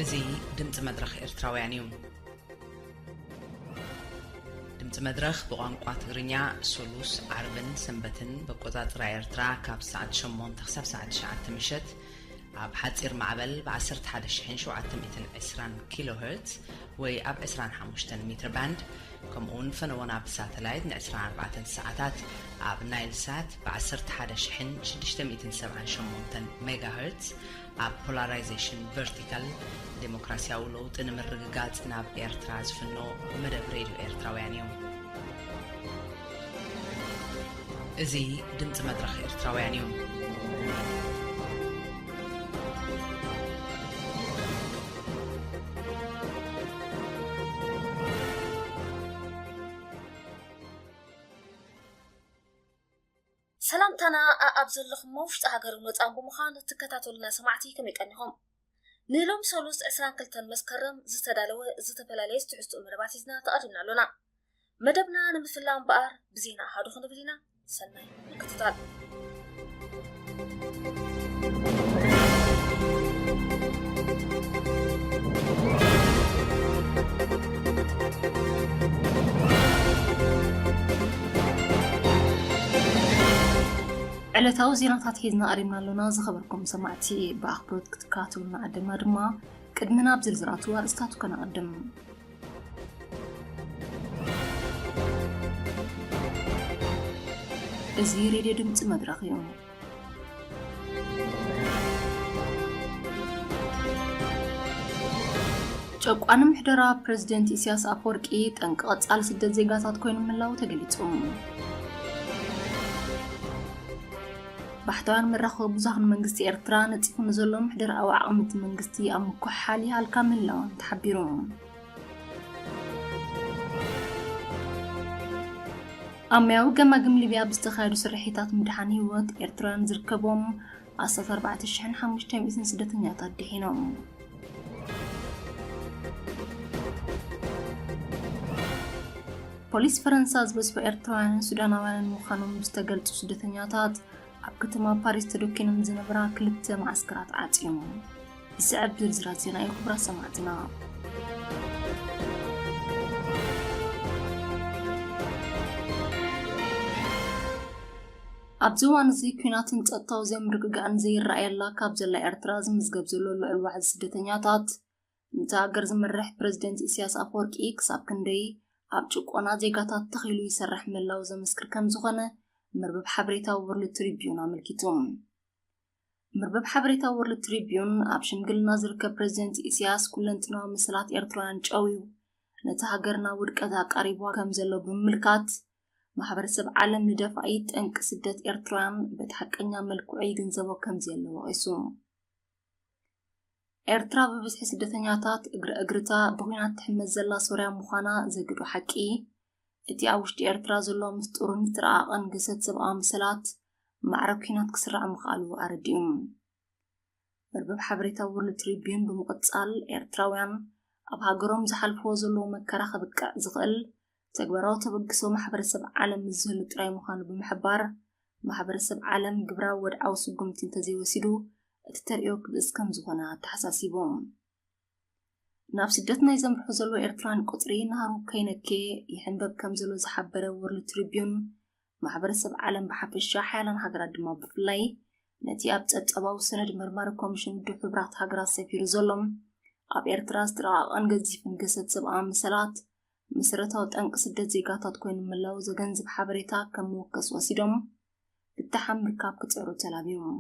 እዚ ድምፂ መድረኽ ኤርትራውያን እዩ። ድምፂ መድረኽ ብቋንቋ ትግርኛ ሰሉስ፣ ዓርብን ሰንበትን በቆፃፅራ ኤርትራ ካብ ሰዓት ሸሞንተ ክሳብ ሰዓት ትሽዓተ ምሸት ኣብ ሓፂር ማዕበል ብ ዓሰርተ ሓደ ሺሕን ሸውዓተ ሚእትን ዕስራን ኪሎ ሄርትዝ ወይ ኣብ ዕስራን ሓሙሽተን ሜትር ባንድ፣ ከምኡ እውን ፈነወና ብሳተላይት ን ዕስራን ኣርባዕተን ሰዓታት ኣብ ናይል ሳት ብ ዓሰርተ ሓደ ሺሕን ሽዱሽተ ሚእትን ሰብዓን ሸሞንተን ሜጋ ሄርትዝ፣ ኣብ ፖላራይዜሽን ቨርቲካል፣ ዴሞክራሲያዊ ለውጢ ንምርግጋጽ ናብ ኤርትራ ዝፍኖ መደብ ሬድዮ ኤርትራውያን እዩ። እዚ ድምጺ መድረኽ ኤርትራውያን እዩ። ሰላምታና ኣኣብ ዘለኹሞ ውሽጢ ሃገርን ወፃን ብምዃን ትከታተሉና ሰማዕቲ ከመይ ቀኒኹም? ንሎም ሰሉስ ዕስራን ክልተን መስከረም ዝተዳለወ ዝተፈላለየ ትሕዝቶ መደባት ሒዝና ተቐዲምና ኣሎና። መደብና ንምፍላም እምበኣር ብዜና ኣሃዱ ክንብል ኢና። ሰናይ ምክትታል። ዕለታዊ ዜናታት ሒዝና ቀሪብና ኣሎና። ዝኸበርኩም ሰማዕቲ፣ ብኣኽብሮት ክትከታተሉና ዓደምና ድማ፣ ቅድሚ ናብ ዝርዝራቱ ኣርእስታቱ ከነቐድም። እዚ ሬድዮ ድምፂ መድረኽ እዩ። ጨቋኒ ምሕደራ ፕረዚደንት ኢሳያስ ኣፈወርቂ ጠንቂ ቀጻሊ ስደት ዜጋታት ኮይኑ ምህላዉ ተገሊጹ። ባሕታውያን መራኸቢ ብዙሃን መንግስቲ ኤርትራ ነጺፉ ንዘሎ ምሕደራዊ ዓቕሚ እቲ መንግስቲ ኣብ ምኩሕሓል ይሃልካ ምህላወን ተሓቢሩ። ኣብ ማያዊ ገማግም ሊብያ ብዝተኻየዱ ስርሒታት ምድሓን ህይወት ኤርትራውያን ዝርከቦም ዓሰርተ ኣርባዕተ ሽሕን ሓሙሽተ ሚእትን ስደተኛታት ድሒኖም። ፖሊስ ፈረንሳ ዝበዝሑ ኤርትራውያንን ሱዳናውያንን ምዃኖም ብዝተገልጹ ስደተኛታት ኣብ ከተማ ፓሪስ ተደኪኖም ዝነበራ ክልተ መዓስከራት ዓጽዮም። ዝስዕብ ዝርዝራት ዜና እዩ፣ ክቡራት ሰማዕትና። ኣብዚ እዋን እዚ ኲናትን ጸጥታዊ ዘይምርግጋእን ዘይረኣየላ ካብ ዘላ ኤርትራ ዝምዝገብ ዘሎ ልዑል ዋሕዚ ስደተኛታት፣ ነታ ሃገር ዝመርሕ ፕረዚደንት ኢሳያስ ኣፈወርቂ ክሳብ ክንደይ ኣብ ጭቆና ዜጋታት ተኺሉ ይሰርሕ ምህላዉ ዘመስክር ከም ዝኾነ መርበብ ሓበሬታ ወርልድ ትሪቢዩን ኣመልኪቱ። መርበብ ሓበሬታ ወርልድ ትሪቢዩን፣ ኣብ ሽምግልና ዝርከብ ፕረዚደንት ኢሳያስ ኩለንትናዊ መሰላት ኤርትራውያን ጨውዩ፣ ነታ ሃገር ናብ ውድቀት ኣቃሪብዋ ከም ዘሎ ብምምልካት፣ ማሕበረሰብ ዓለም ንደፋኢ ጠንቂ ስደት ኤርትራውያን በቲ ሓቀኛ መልክዑ ይግንዘቦ ከም ዘየለ ወቒሱ። ኤርትራ ብብዝሒ ስደተኛታት እግረ እግርታ ብኲናት ትሕመስ ዘላ ሶርያ ምዃና ዘግዶ ሓቂ፣ እቲ ኣብ ውሽጢ ኤርትራ ዘሎ ምስጢሩን ዝተረቓቐን ግህሰት ሰብኣዊ መሰላት ማዕረ ኲናት ክስራዕ ምኽኣሉ ኣረዲኡ። መርበብ ሓበሬታ ወርልድ ትሪቢዩን ብምቕጻል፣ ኤርትራውያን ኣብ ሃገሮም ዝሓልፍዎ ዘለዉ መከራ ከብቅዕ ዝኽእል ተግባራዊ ተበግሶ ማሕበረሰብ ዓለም ምስ ዝህሉ ጥራይ ምዃኑ ብምሕባር፣ ማሕበረሰብ ዓለም ግብራዊ ወድዓዊ ስጉምቲ እንተዘይወሲዱ፣ እቲ ተርእዮ ክብእስ ከም ዝኾነ ኣተሓሳሲቡ። ናብ ስደት ናይ ዘምርሑ ዘለዉ ኤርትራውያን ቁጽሪ ናህሩ ከይነክየ ይሕንበብ ከም ዘሎ ዝሓበረ ወርልድ ትሪቢዩን፣ ማሕበረሰብ ዓለም ብሓፈሻ፣ ሓያላን ሃገራት ድማ ብፍላይ፣ ነቲ ኣብ ጸብጻባዊ ሰነድ መርማሪ ኮሚሽን ውድብ ሕቡራት ሃገራት ሰፊሩ ዘሎ፣ ኣብ ኤርትራ ዝተረቓቐን ገዚፍን ግህሰት ሰብኣዊ መሰላት መሰረታዊ ጠንቂ ስደት ዜጋታት ኮይኑ ምህላዉ ዘገንዝብ ሓበሬታ ከም መወከሲ ወሲዶም፣ ፍታሕ ኣብ ምርካብ ክጽዕሩ ተላብዮም።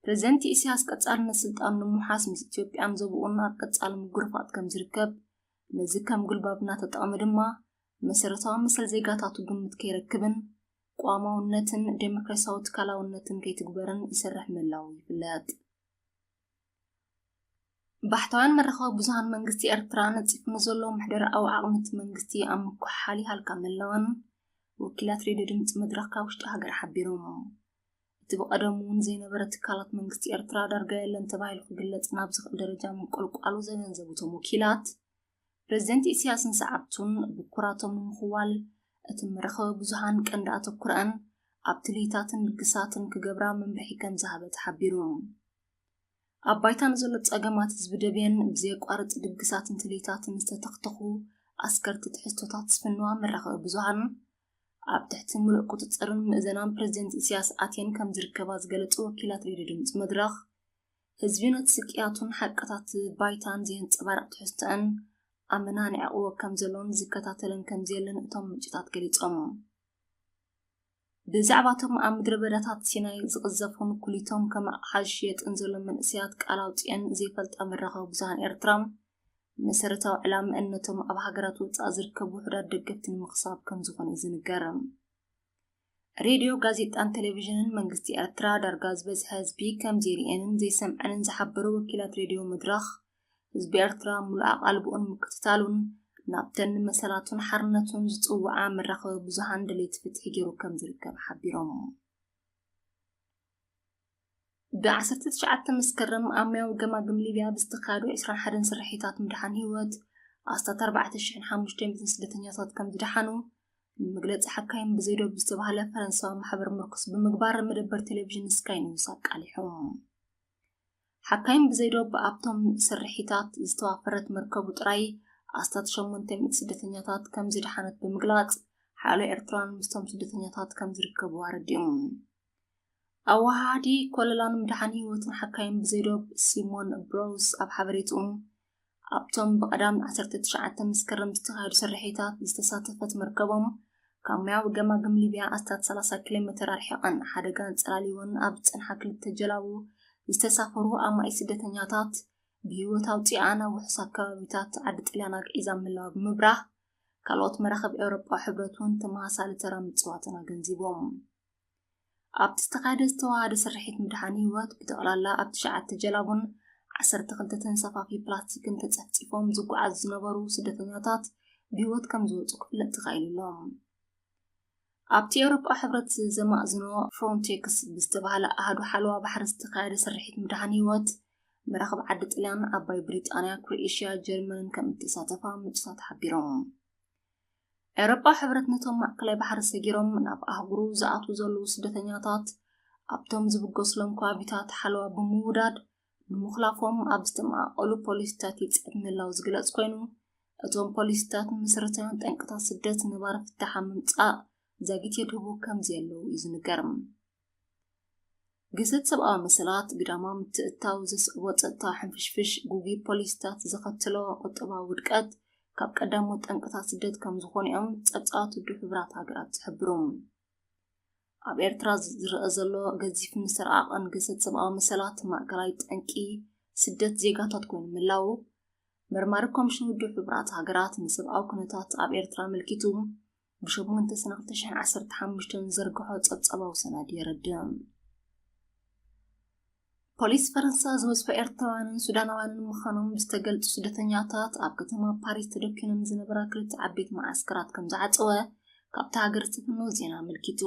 ፕረዚደንት ኢሳያስ ቀጻልነት ስልጣኑ ንምውሓስ ምስ ኢትዮጵያን ዞባኡን ኣብ ቀጻሊ ምጉርፋጥ ከም ዝርከብ፣ ነዚ ከም ጉልባብ እናተጠቐመ ድማ መሰረታዊ መሰል ዜጋታቱ ግምት ከይረክብን ቅዋማውነትን ዴሞክራሲያዊ ትካላውነትን ከይትግበርን ይሰርሕ ምህላዉ ይፍለጥ። ባሕታውያን መራኸቢ ብዙሃን መንግስቲ ኤርትራ ነጺፉ ንዘሎ ምሕደራዊ ዓቕሚ እቲ መንግስቲ ኣብ ምኩሕሓል ይሃልካ ምህላወን ወኪላት ሬድዮ ድምጺ መድረኽ ካብ ውሽጢ ሃገር ሓቢሮም። እቲ ብቐደሙ እውን ዘይነበረ ትካላት መንግስቲ ኤርትራ ዳርጋ የለን ተባሂሉ ክግለጽ ናብ ዝኽእል ደረጃ ምንቁልቋሉ ዘገንዘቡ እቶም ወኪላት፣ ፕረዚደንት ኢሳያስን ሰዓብቱን ብኩራቶም ንምኽዋል እቲ መራኸቢ ብዙሃን ቀንዲ ኣተኩረአን ኣብ ትልሂታትን ድግሳትን ክገብራ መምርሒ ከም ዝሃበ ተሓቢሩ። ኣብ ባይታ ንዘሎ ጸገማት ህዝቢ ደብየን ብዘየቋርጽ ድግሳትን ትልሂታትን ዝተተኽተኹ ኣስከርቲ ትሕዝቶታት ዝፍንዋ መራኸቢ ብዙሃን ኣብ ትሕቲ ምሉእ ቁጽጽርን ምእዘናን ፕረዚደንት ኢሳያስ ኣትየን ከም ዝርከባ ዝገለጹ ወኪላት ሬድዮ ድምጺ መድረኽ፣ ህዝቢ ነቲ ስቅያቱን ሓቅታት ባይታን ዘየንጸባርቕ ትሕዝቶኣን ኣመና ንዕቕዎ ከም ዘሎን ዝከታተለን ከም ዘየለን እቶም ምንጭታት ገሊጾም። ብዛዕባቶም ኣብ ምድረ በዳታት ሲናይ ዝቕዘፉን ኩሊቶም ከም ኣቕሓ ዝሽየጥን ዘሎ መንእሰያት ቃል ኣውጺአን ዘይፈልጣ መራኸቢ ብዙሃን ኤርትራ፣ መሰረታዊ ዕላማ እነቶም ኣብ ሃገራት ወጻኢ ዝርከቡ ውሑዳት ደገፍቲ ንምኽሳብ ከም ዝኾነ እዩ ዝንገር። ሬድዮ፣ ጋዜጣን ቴሌቪዥንን መንግስቲ ኤርትራ ዳርጋ ዝበዝሐ ህዝቢ ከም ዘይርእየንን ዘይሰምዐንን ዝሓበሩ ወኪላት ሬድዮ መድረኽ፣ ህዝቢ ኤርትራ ምሉእ ኣቓልቦኡን ምክትታሉን ናብተን ንመሰላቱን ሓርነቱን ዝጽውዓ መራኸቢ ብዙሃን ደለይቲ ፍትሒ ገይሩ ከም ዝርከብ ሓቢሮም። ብ ዓሰርተ ትሽዓተ መስከረም ኣብ ማያዊ ገማግም ሊብያ ብዝተኻየዱ ዕስራን ሓደን ስርሒታት ምድሓን ህይወት ኣስታት ኣርባዕተ ሽሕን ሓሙሽተ ሚእትን ስደተኛታት ከም ዝደሓኑ ንመግለጺ ሓካይም ብዘይዶብ ዝተባህለ ፈረንሳዊ ማሕበር ምርኩስ ብምግባር መደበር ቴሌቪዥን ስካይ ኒውስ ኣቃሊሑ። ሓካይም ብዘይዶብ ኣብቶም ስርሒታት ዝተዋፈረት መርከቡ ጥራይ ኣስታት ሸሞንተ ሚእቲ ስደተኛታት ከም ዝደሓነት ብምግላጽ፣ ሓይሎ ኤርትራን ምስቶም ስደተኛታት ከም ዝርከቡ ኣረዲኡ። ኣወሃሃዲ ኮለላን ምድሓን ህይወትን ሓካይም ብዘይዶብ ሲሞን ብሮውስ ኣብ ሓበሬትኡ፣ ኣብቶም ብቐዳም ዓሰርተ ትሽዓተ መስከረም ዝተኻየዱ ስርሒታት ዝተሳተፈት መርከቦም ካብ ማያዊ ገማግም ሊብያ ኣስታት ሰላሳ ኪሎ ሜተር ኣርሒቐን ሓደጋ ኣንጸላልይወን ኣብ ዝጸንሓ ክልተ ጀላቡ ዝተሳፈሩ ኣማኢት ስደተኛታት ብህይወት ኣውጺኣ ናብ ውሑስ ኣከባቢታት ዓዲ ጥልያን ኣግዒዛ ምህላዋ ብምብራህ፣ ካልኦት መራኸቢ ኤውሮጳዊ ሕብረት እውን ተመሳሳሊ ተራ ምጽዋተን ኣገንዚቦም። ኣብቲ ዝተኻየደ ዝተዋሃደ ስርሒት ምድሓን ህይወት ብጠቕላላ ኣብ ትሽዓተ ጀላቡን ዓሰርተ ክልተ ተንሳፋፊ ፕላስቲክን ተጸፍጺፎም ዝጓዓዙ ዝነበሩ ስደተኛታት ብህይወት ከም ዝወጹ ክፍለጥ ተኻኢሉ ኣሎ። ኣብቲ ኤውሮጳ ሕብረት ዘማእዝኖ ፍሮንቴክስ ብዝተባህለ ኣሃዱ ሓለዋ ባሕሪ ዝተኻየደ ስርሒት ምድሓን ህይወት መራኽብ ዓዲ ጥልያን፣ ዓባይ ብሪጣንያ፣ ክሮኤሽያ፣ ጀርመንን ከም እተሳተፋ ምንጭታት ሓቢሮም። ኤውሮጳ ሕብረት ነቶም ማእከላይ ባሕሪ ሰጊሮም ናብ ኣህጉሩ ዝኣትዉ ዘለዉ ስደተኛታት ኣብቶም ዝብገስሎም ከባቢታት ሓለዋ ብምውዳድ ንምኹላፎም ኣብ ዝተመቓቐሉ ፖሊሲታት ይጽዕት ምህላው ዝግለጽ ኮይኑ፣ እቶም ፖሊሲታት ንመሰረታውያን ጠንቅታት ስደት ነባሪ ፍታሕ ኣብ ምምጻእ ዛጊት የድህቡ ከም ዘየለዉ እዩ ዝንገር። ግህሰት ሰብኣዊ መሰላት ግዳማ ምትእትታው ዘስዕቦ ጸጥታ ሕንፍሽፍሽ፣ ጉጉይ ፖሊሲታት ዘኸትሎ ቁጠባዊ ውድቀት፣ ካብ ቀዳሞት ጠንቅታት ስደት ከም ዝኾኑ እዮም ጸብጻባት ውድብ ሕቡራት ሃገራት ዝሕብሩ። ኣብ ኤርትራ ዝረኣ ዘሎ ገዚፍ ምስትርዓቕን ግህሰት ሰብኣዊ መሰላት ማእከላይ ጠንቂ ስደት ዜጋታት ኮይኑ ምህላዉ፣ መርማሪ ኮሚሽን ውድብ ሕቡራት ሃገራት ንሰብኣዊ ኩነታት ኣብ ኤርትራ ኣመልኪቱ፣ ብሸሞንተ ሰነ ክልተ ሽሕን ዓሰርተ ሓሙሽተን ዝዘርግሖ ጸብጻባዊ ሰነድ የረድእ። ፖሊስ ፈረንሳ ዝበዝሑ ኤርትራውያንን ሱዳናውያንን ምዃኖም ዝተገልጹ ስደተኛታት፣ ኣብ ከተማ ፓሪስ ተደኲኖም ዝነበራ ክልተ ዓበይቲ መዓስከራት ከም ዝዓጸወ ካብታ ሃገር ዝተፈነወ ዜና ኣመልኪቱ።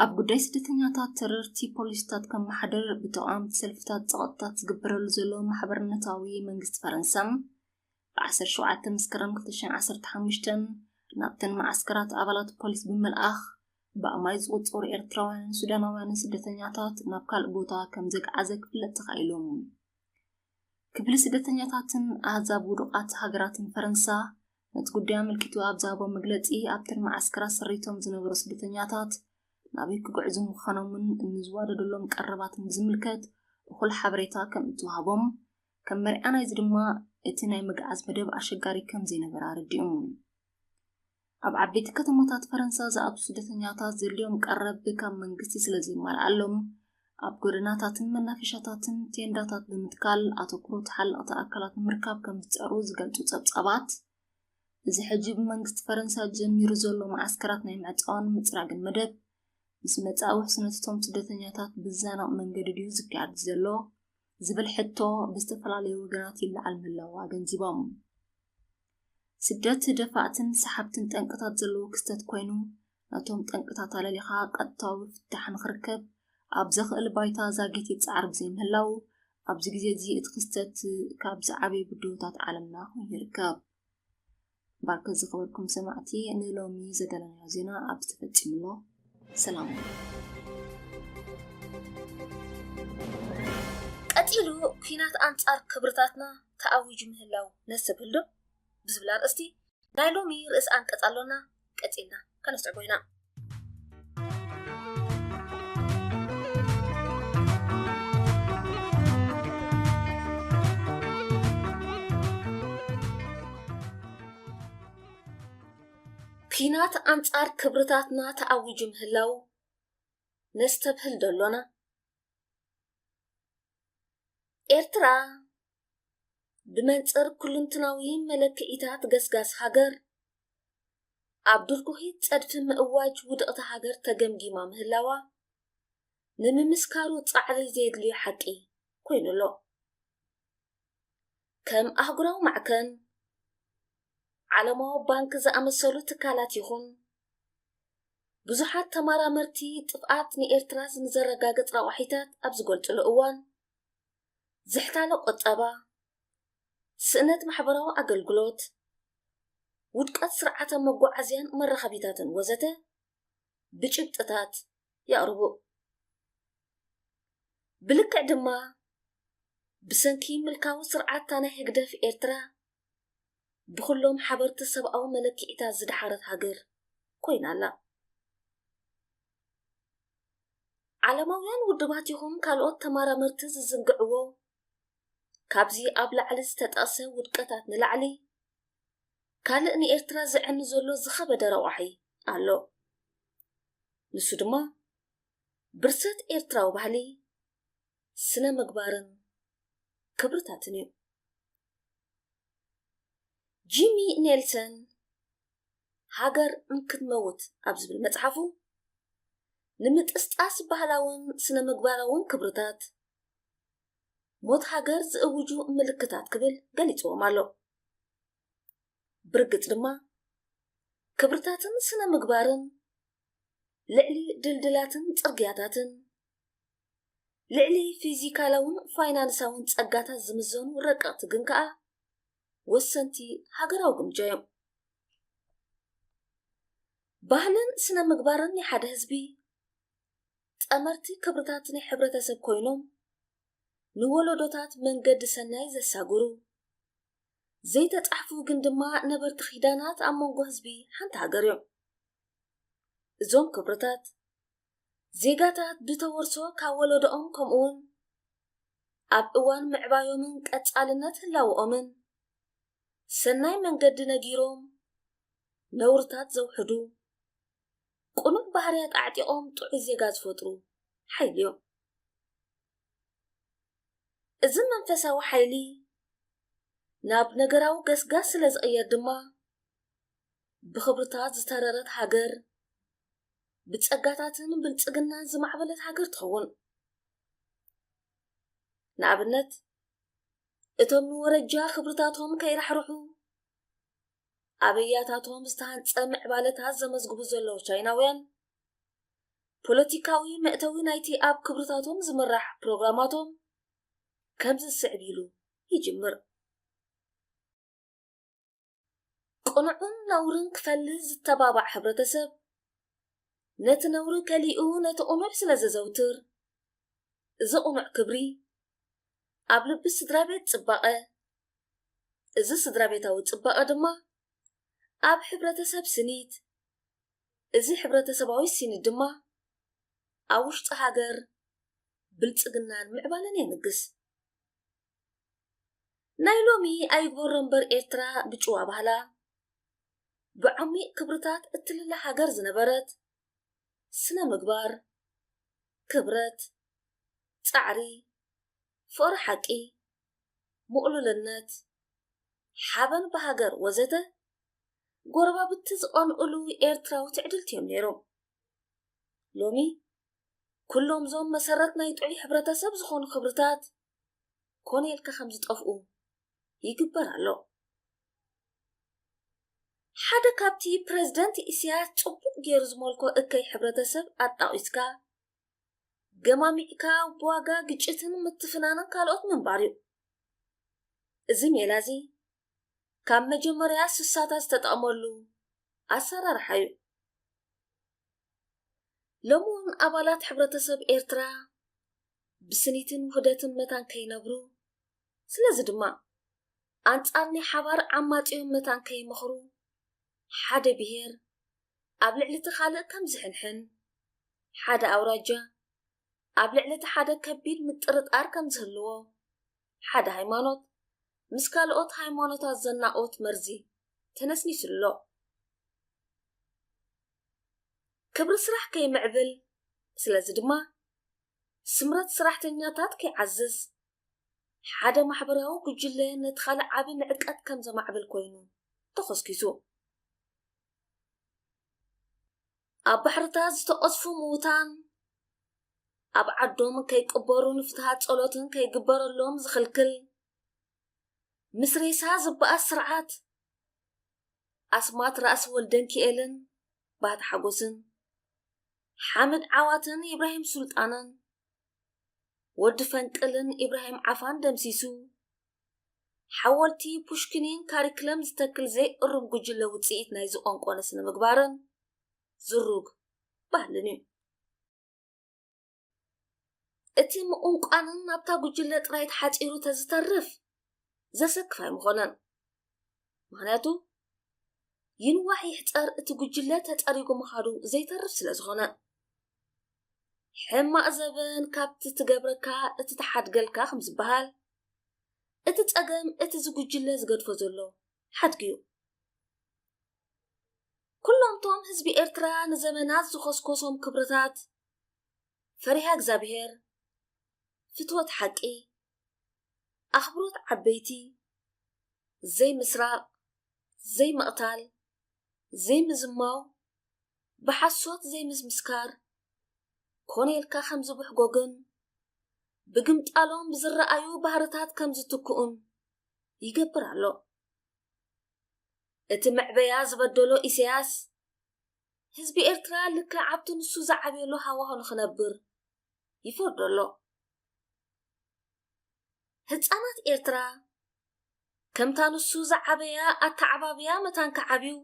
ኣብ ጉዳይ ስደተኛታት ተረርቲ ፖሊስታት ከመሓድር፣ ብተቓወምቲ ሰልፍታት ጸቕጥታት ዝግበረሉ ዘሎ ማሕበርነታዊ መንግስቲ ፈረንሳ፣ ብ ዓሰርተ ሸውዓተ መስከረም ክልተ ሽሕን ዓሰርተ ሓሙሽተን ናብተን መዓስከራት ኣባላት ፖሊስ ብምልኣኽ፣ ብኣማይ ዝቑጸሩ ኤርትራውያንን ሱዳናውያንን ስደተኛታት ናብ ካልእ ቦታ ከም ዘግዓዘ ክፍለጥ ተኻኢሉ። ክፍሊ ስደተኛታትን ኣህዛብ ውዱቓት ሃገራትን ፈረንሳ ነቲ ጉዳይ ኣመልኪቱ ኣብ ዝሃቦ መግለጺ፣ ኣብተን መዓስከራት ሰሪቶም ዝነበሩ ስደተኛታት ናበይ ክጉዕዙ ምዃኖምን እንዝዋደደሎም ቀረባትን ብዝምልከት እኹል ሓበሬታ ከም እተዋህቦም፣ ከም መርኣያ ናይዚ ድማ እቲ ናይ ምግዓዝ መደብ ኣሸጋሪ ከም ዘይነበረ ኣረዲኡ። ኣብ ዓበይቲ ከተማታት ፈረንሳ ዝኣትዉ ስደተኛታት ዘድልዮም ቀረብ ካብ መንግስቲ ስለ ዘይማልኣሎም፣ ኣብ ጎደናታትን መናፈሻታትን ቴንዳታት ብምትካል ኣተኩሮ ተሓለቕቲ ኣካላት ንምርካብ ከም ዝጸዕሩ ዝገልጹ ጸብጻባት፣ እዚ ሕጂ ብመንግስቲ ፈረንሳ ጀሚሩ ዘሎ መዓስከራት ናይ ምዕጻውን ምጽራግን መደብ፣ ምስ መጻኢ ውሕስነት እቶም ስደተኛታት ብዘናቕ መንገዲ ድዩ ዝካየድ ዘሎ ዝብል ሕቶ ብዝተፈላለዩ ወገናት ይለዓል ምህላዉ ኣገንዚቦም። ስደት ደፋእትን ሰሓብትን ጠንቅታት ዘለዎ ክስተት ኮይኑ፣ ነቶም ጠንቅታት ኣለሊኻ ቀጥታዊ ፍታሕ ንኽርከብ ኣብ ዘኽእል ባይታ ዛጊት ይጸዓር ብዘይምህላዉ፣ ኣብዚ ግዜ እዚ እቲ ክስተት ካብ ዝዓበዩ ብድሆታት ዓለምና ኮይኑ ይርከብ። እምበኣርከ ዝኸበርኩም ሰማዕቲ፣ ንሎሚ ዘዳለናዮ ዜና ኣብዚ ተፈጺሙ ኣሎ። ሰላም። ኢሉ ኲናት ኣንጻር ክብርታትና ተኣዊጁ ምህላው ነስተብህል ዶ? ብዝብል ኣርእስቲ ናይ ሎሚ ርእስ ኣንቀጽ ኣሎና። ቀጺልና ከነስተዕጎ ኢና። ኲናት ኣንጻር ክብርታትና ተኣዊጁ ምህላው ነስተብህል ዶ ኣሎና? ኤርትራ ብመንጽር ኩሉንትናዊ መለክዒታት ገስጋስ ሃገር፣ ኣብ ድርጉሂት ጸድፊ ምእዋጅ ውድቕቲ ሃገር ተገምጊማ ምህላዋ፣ ንምምስካሩ ጻዕሪ ዘየድልዮ ሓቂ ኮይኑ ኣሎ። ከም ኣህጉራዊ ማዕከን፣ ዓለማዊ ባንክ ዝኣመሰሉ ትካላት ይኹን ብዙሓት ተመራመርቲ፣ ጥፍኣት ንኤርትራ ንዘረጋግጽ ረቋሒታት ኣብ ዝገልጽሉ እዋን፣ ዝሕታለ ቁጠባ፣ ስእነት ማሕበራዊ ኣገልግሎት፣ ውድቀት ስርዓተ መጓዓዝያን መራኸቢታትን ወዘተ ብጭብጥታት የቕርቡ። ብልክዕ ድማ፣ ብሰንኪ ምልካዊ ስርዓት ታናይ ህግደፍ፣ ኤርትራ ብኹሎም ሓበርቲ ሰብኣዊ መለክዒታት ዝደሓረት ሃገር ኮይና ኣላ። ዓለማውያን ውድባት ይኹን ካልኦት ተመራመርቲ ዝዝንግዕዎ፣ ካብዚ ኣብ ላዕሊ ዝተጠቕሰ ውድቀታት ንላዕሊ፣ ካልእ ንኤርትራ ዘዕኒ ዘሎ ዝኸበደ ረቋሒ ኣሎ። ንሱ ድማ ብርሰት ኤርትራዊ ባህሊ፣ ስነ ምግባርን ክብርታትን እዩ። ጂሚ ኔልሰን ሃገር እንክትመውት ኣብ ዝብል መጽሓፉ፣ ንምጥስጣስ ባህላውን ስነ ምግባራውን ክብርታት፣ ሞት ሃገር ዝእውጁ ምልክታት ክብል ገሊጽዎም ኣሎ። ብርግጽ ድማ፣ ክብርታትን ስነ ምግባርን ልዕሊ ድልድላትን ጽርግያታትን፣ ልዕሊ ፊዚካላውን ፋይናንሳውን ጸጋታት ዝምዘኑ ረቀቕቲ ግን ከኣ ወሰንቲ ሃገራዊ ግምጃ እዮም። ባህልን ስነ ምግባርን ናይ ሓደ ህዝቢ ጠመርቲ ክብርታት ናይ ሕብረተሰብ ኮይኖም፣ ንወለዶታት መንገዲ ሰናይ ዘሳግሩ፣ ዘይተጻሕፉ ግን ድማ ነበርቲ ኪዳናት ኣብ መንጎ ህዝቢ ሓንቲ ሃገር እዮም። እዞም ክብርታት፣ ዜጋታት ብተወርሶ ካብ ወለዶኦም፣ ከምኡውን ኣብ እዋን ምዕባዮምን ቀጻልነት ህላወኦምን፣ ሰናይ መንገዲ ነጊሮም፣ ነውርታት ዘውሕዱ፣ ቅኑዕ ባህርያት ኣዕጢቖም ጥዑይ ዜጋ ዝፈጥሩ ሓይሊ እዮም። እዚ መንፈሳዊ ሓይሊ ናብ ነገራዊ ገስጋስ ስለ ዝቕየር ድማ፣ ብኽብርታት ዝተረረት ሃገር፣ ብጸጋታትን ብልጽግናን ዝማዕበለት ሃገር ትኸውን። ንኣብነት፣ እቶም ንወረጃ ክብርታቶም ከይራሕርሑ፣ ኣብ ኣያታቶም ዝተሃንጸ ምዕባለታት ዘመዝግቡ ዘለዉ ቻይናውያን፣ ፖለቲካዊ መእተዊ ናይቲ ኣብ ክብርታቶም ዝምራሕ ፕሮግራማቶም ከምዚ ዝስዕብ ኢሉ ይጅምር። ቅኑዕን ነውርን ክፈልይ ዝተባባዕ ሕብረተሰብ፣ ነቲ ነውሪ ከሊኡ ነቲ ቅኑዕ ስለ ዘዘውትር፣ እዚ ቅኑዕ ክብሪ ኣብ ልቢ ስድራ ቤት ጽባቐ፣ እዚ ስድራ ቤታዊ ጽባቐ ድማ ኣብ ሕብረተሰብ ስኒት፣ እዚ ሕብረተሰባዊ ስኒት ድማ ኣብ ውሽጢ ሃገር ብልጽግናን ምዕባለን የንግስ። ናይ ሎሚ ኣይግበሮ እምበር ኤርትራ ብጭዋ ባህላ፣ ብዓሚቕ ክብርታት እትልለ ሃገር ዝነበረት፣ ስነ ምግባር፣ ክብረት፣ ጻዕሪ፣ ፍቕሪ ሓቂ፣ ምቕሉልነት፣ ሓበን ብሃገር ወዘተ፣ ጎረባብቲ ዝቐንኡሉ ኤርትራዊ ትዕድልቲ እዮም ነይሮም። ሎሚ፣ ኩሎም እዞም መሰረት ናይ ጥዑይ ሕብረተሰብ ዝኾኑ ክብርታት ኮነ ኢልካ ከም ዝጠፍኡ ይግበር ኣሎ። ሓደ ካብቲ ፕረዚደንት ኢሳያስ ጽቡቕ ገይሩ ዝመልኮ እከይ ሕብረተሰብ ኣጣቒስካ፣ ገማሚዕካ ብዋጋ ግጭትን ምትፍናንን ካልኦት ምንባር እዩ። እዚ ሜላ እዚ ካብ መጀመርያ ስሳታት ዝተጠቕመሉ ኣሰራርሓ እዩ። ሎሚ እውን ኣባላት ሕብረተሰብ ኤርትራ ብስኒትን ውህደትን መታን ከይነብሩ፣ ስለዚ ድማ ኣንጻር ናይ ሓባር ዓማጺኦም መታን ከይመኽሩ፣ ሓደ ብሄር ኣብ ልዕሊ እቲ ካልእ ከም ዝሕንሕን፣ ሓደ ኣውራጃ ኣብ ልዕሊ እቲ ሓደ ከቢድ ምጥርጣር ከም ዝህልዎ፣ ሓደ ሃይማኖት ምስ ካልኦት ሃይማኖታት ዘናቆት መርዚ ተነስኒሱ ኣሎ። ክብሪ ስራሕ ከይምዕብል፣ ስለዚ ድማ ስምረት ስራሕተኛታት ከይዓዝዝ፣ ሓደ ማሕበራዊ ጉጅለ ነቲ ካልእ ዓቢ ንዕቀት ከም ዘማዕብል ኮይኑ ተኾስኪሱ። ኣብ ባሕርታት ዝተቐዝፉ ምዉታን ኣብ ዓዶም ከይቅበሩ ንፍትሃት ጸሎትን ከይግበረሎም ዝኽልክል፣ ምስ ሬሳ ዝበኣስ ስርዓት፣ ኣስማት ራእሲ ወልደንኪኤልን ባህታ ሓጎስን፣ ሓምድ ዓዋተን ኢብራሂም ሱልጣንን፣ ወዲ ፈንቅልን ኢብራሂም ዓፋን ደምሲሱ፣ ሓወልቲ ፑሽኪኒን ካሪክለም ዝተክል ዘይእሩም ጉጅለ ውጽኢት ናይዚ ቆንቆነ ስነ ምግባርን ዝሩግ ባህልን እዩ። እቲ ምቁንቋንን ናብታ ጉጅለ ጥራይ ተሓጺሩ ተዝተርፍ ዘሰክፍ ኣይምኾነን። ምኽንያቱ ይንዋሕ ይሕጸር እቲ ጉጅለ ተጸሪጉ ምኻዱ ዘይተርፍ ስለ ዝኾነ። ሕማቕ ዘበን ካብቲ ትገብረካ እቲ ተሓድገልካ ከም ዝበሃል፣ እቲ ጸገም እቲ ዝጉጅለ ዝገድፎ ዘሎ ሓድጊ እዩ። ኩሎም እቶም ህዝቢ ኤርትራ ንዘመናት ዝኾስኮሶም ክብርታት፣ ፈሪሃ እግዚኣብሄር፣ ፍትወት ሓቂ፣ ኣኽብሮት ዓበይቲ፣ ዘይምስራቕ፣ ዘይምቕታል፣ ዘይምዝማው፣ ብሓሶት ዘይምምስካር፣ ኮነ ኢልካ ከም ዝብሕጎግን ብግምጣሎም ብዝረኣዩ ባህርታት ከም ዝትክኡን ይገብር ኣሎ። እቲ መዕበያ ዝበደሎ ኢሳያስ፣ ህዝቢ ኤርትራ ልክዕ ኣብቲ ንሱ ዝዓብየሉ ሃዋሁ ንኽነብር ይፈርዶ ኣሎ። ህጻናት ኤርትራ ከምታ ንሱ ዝዓበያ ኣተዓባብያ መታን ክዓብዩ፣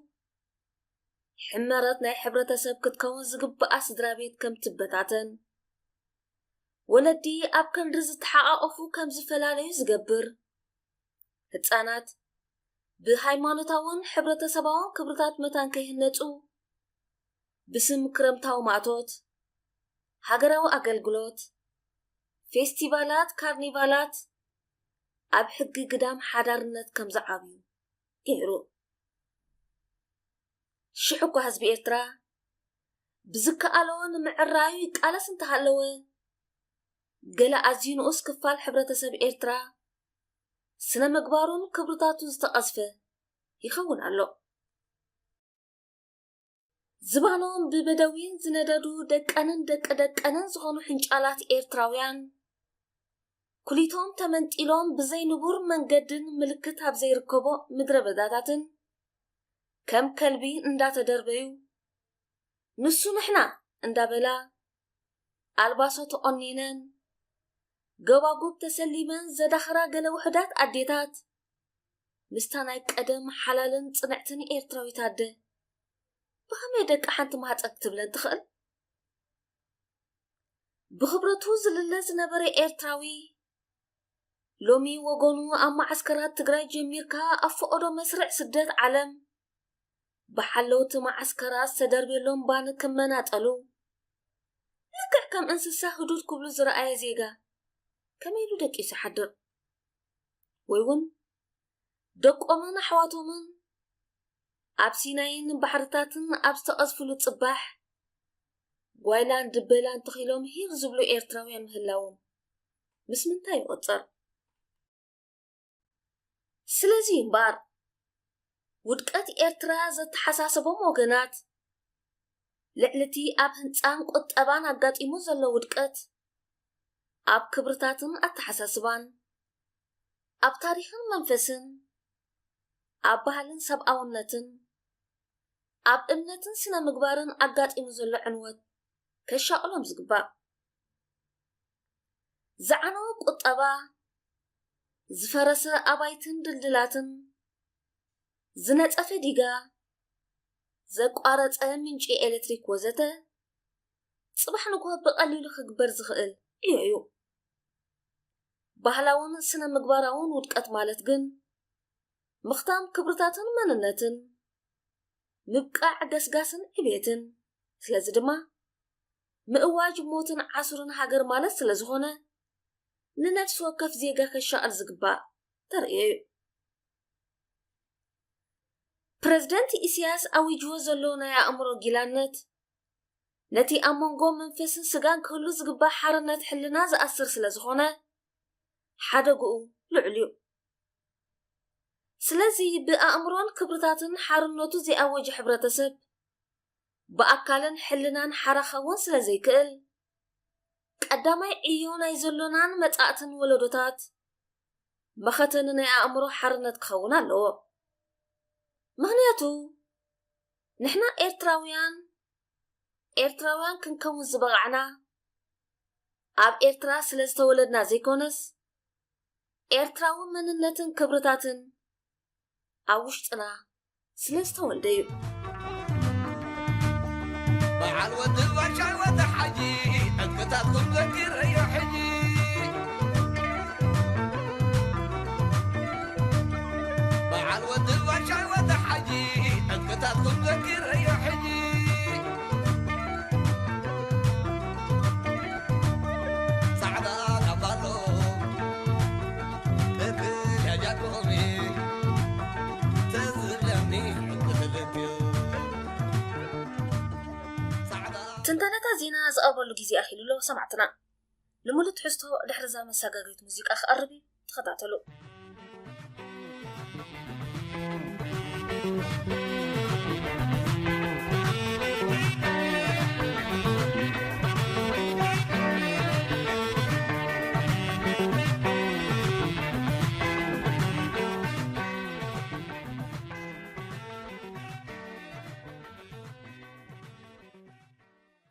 ሕመረት ናይ ሕብረተሰብ ክትከውን ዝግብኣ ስድራ ቤት ከም ትበታተን፣ ወለዲ ኣብ ክንዲ ዝተሓቓቐፉ ከም ዝፈላለዩ ዝገብር፣ ህጻናት ብሃይማኖታውን ሕብረተሰባውን ክብርታት መታን ከይህነጹ፣ ብስም ክረምታዊ ማእቶት፣ ሃገራዊ ኣገልግሎት፣ ፌስቲቫላት፣ ካርኒቫላት ኣብ ሕጊ ግዳም ሓዳርነት ከም ዝዓብዩ ገይሩ። ሽሕ እኳ ህዝቢ ኤርትራ ብዝከኣሎ ንምዕራዩ ይቃለስ እንተሃለወ፣ ገለ ኣዝዩ ንኡስ ክፋል ሕብረተሰብ ኤርትራ ስነ ምግባሩን ክብርታቱን ዝተቐዝፈ ይኸውን ኣሎ። ዝባኖም ብበደዊን ዝነደዱ ደቀንን ደቂ ደቀንን ዝኾኑ ሕንጫላት ኤርትራውያን፣ ኩሊቶም ተመንጢሎም ብዘይ ንቡር መንገድን ምልክት ኣብ ዘይርከቦ ምድረ በዳታትን ከም ከልቢ እንዳተደርበዩ፣ ንሱ ንሕና እንዳበላ፣ ኣልባሶ ተቖኒነን፣ ገባጉብ ተሰሊመን ዘዳኽራ ገለ ውሑዳት ኣዴታት፣ ምስታ ናይ ቀደም ሓላልን ጽንዕትን ኤርትራዊት ኣደ፣ ብኸመይ ደቂ ሓንቲ ማህጸን ክትብለን ትኽእል? ብኽብረቱ ዝልለ ዝነበረ ኤርትራዊ፣ ሎሚ ወገኑ ኣብ መዓስከራት ትግራይ ጀሚርካ ኣብ ፈቐዶ መስርዕ ስደት ዓለም፣ ብሓለውቲ መዓስከራት ዝተደርብየሎም ባን ክመናጠሉ፣ ልክዕ ከም እንስሳ ህዱድ ክብሉ ዝረኣየ ዜጋ፣ ከመይ ኢሉ ደቂሱ ይሓድር? ወይ እውን ደቆምን ኣሕዋቶምን ኣብ ሲናይን ባሕርታትን ኣብ ዝተቐዝፍሉ ጽባሕ፣ ጓይላን ድበላን ተኺሎም ሂር ዝብሉ ኤርትራውያን ምህላዎም ምስ ምንታይ ይቑጸር? ስለዚ እምበኣር፣ ውድቀት ኤርትራ ዘተሓሳሰቦም ወገናት፣ ልዕሊ እቲ ኣብ ህንጻን ቁጠባን ኣጋጢሙ ዘሎ ውድቀት፣ ኣብ ክብርታትን ኣተሓሳስባን፣ ኣብ ታሪኽን መንፈስን፣ ኣብ ባህልን ሰብኣውነትን፣ ኣብ እምነትን ስነ ምግባርን ኣጋጢሙ ዘሎ ዕንወት ከሻቕሎም ዝግባእ። ዝዓነወ ቁጠባ፣ ዝፈረሰ ኣባይትን ድልድላትን፣ ዝነጸፈ ዲጋ፣ ዘቋረጸ ምንጪ ኤሌክትሪክ ወዘተ፣ ጽባሕ ንግሆ ብቐሊሉ ክግበር ዝኽእል ዕዮ እዩ። ባህላውን ስነ ምግባራውን ውድቀት ማለት ግን ምኽታም ክብርታትን መንነትን፣ ምብቃዕ ገስጋስን ዕቤትን፣ ስለዚ ድማ ምእዋጅ ሞትን ዓሱርን ሃገር ማለት ስለዝኾነ፣ ንነፍሲ ወከፍ ዜጋ ከሻቕል ዝግባእ ተርእዮ እዩ። ፕረዚደንት ኢሳያስ ኣዊጅዎ ዘሎ ናይ ኣእምሮ ጊላነት፣ ነቲ ኣብ መንጎ መንፈስን ስጋን ክህሉ ዝግባእ ሓርነት ሕልና ዝኣስር ስለዝኾነ፣ ሓደግኡ ልዑል እዩ። ስለዚ ብኣእምሮን ክብርታትን ሓርነቱ ዘይኣወጀ ሕብረተሰብ፣ ብኣካልን ሕልናን ሓራ ክኸውን ስለዘይክእል፣ ቀዳማይ ዕዮ ናይ ዘሎናን መጻእትን ወለዶታት መኸተኒ ናይ ኣእምሮ ሓርነት ክኸውን ኣለዎ። ምኽንያቱ ንሕና ኤርትራውያን፣ ኤርትራውያን ክንከውን ዝበቓዕና ኣብ ኤርትራ ስለ ዝተወለድና ዘይኮነስ፣ ኤርትራዊ መንነትን ክብርታትን ኣብ ውሽጥና ስለ ዝተወልደ እዩ። በዓል ወዲ ባሻይ ወዲ ሓጂ፣ ዕጥቅታትኩም ዘኪረዮ ሕጂ። በዓል ወዲ ባሻይ ወዲ ሓጂ፣ ዕጥቅታትኩም ዘኪረዮ ሕጂ። ጻዕዳ ካባሎ ቅድሚ ጃጃኩሚ ተዝለኒ ዕጥቂ ልብዩ። ጻዕዳ ትንተነታት ዜና ዝቐርበሉ ግዜ ኣኺሉ ኣሎ ሰማዕትና። ንምሉእ ትሕዝቶ ድሕሪ እዛ መሰጋገሪት ሙዚቃ ክቐርብ እዩ፣ ተኸታተሉ።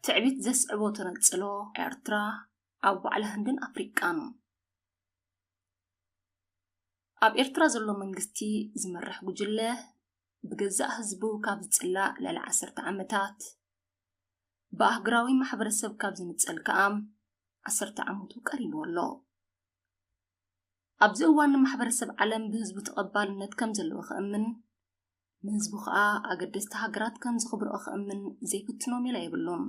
ትዕቢት ዘስዕቦ ተነጽሎ ኤርትራ ኣብ ዋዕላ ህንድን ኣፍሪቃን። ኣብ ኤርትራ ዘሎ መንግስቲ ዝመርሕ ጉጅለ ብገዛእ ህዝቡ ካብ ዝጽላእ ልዕሊ ዓሰርተ ዓመታት፣ ብኣህጉራዊ ማሕበረሰብ ካብ ዝንጸል ከኣ ዓሰርተ ዓመቱ ቀሪቡ ኣሎ። ኣብዚ እዋን ንማሕበረሰብ ዓለም ብህዝቡ ተቐባልነት ከም ዘለዎ ክእምን፣ ንህዝቡ ከኣ ኣገደስቲ ሃገራት ከም ዝኽብርኦ ክእምን ዘይፍትኖ ሜላ የብሉን።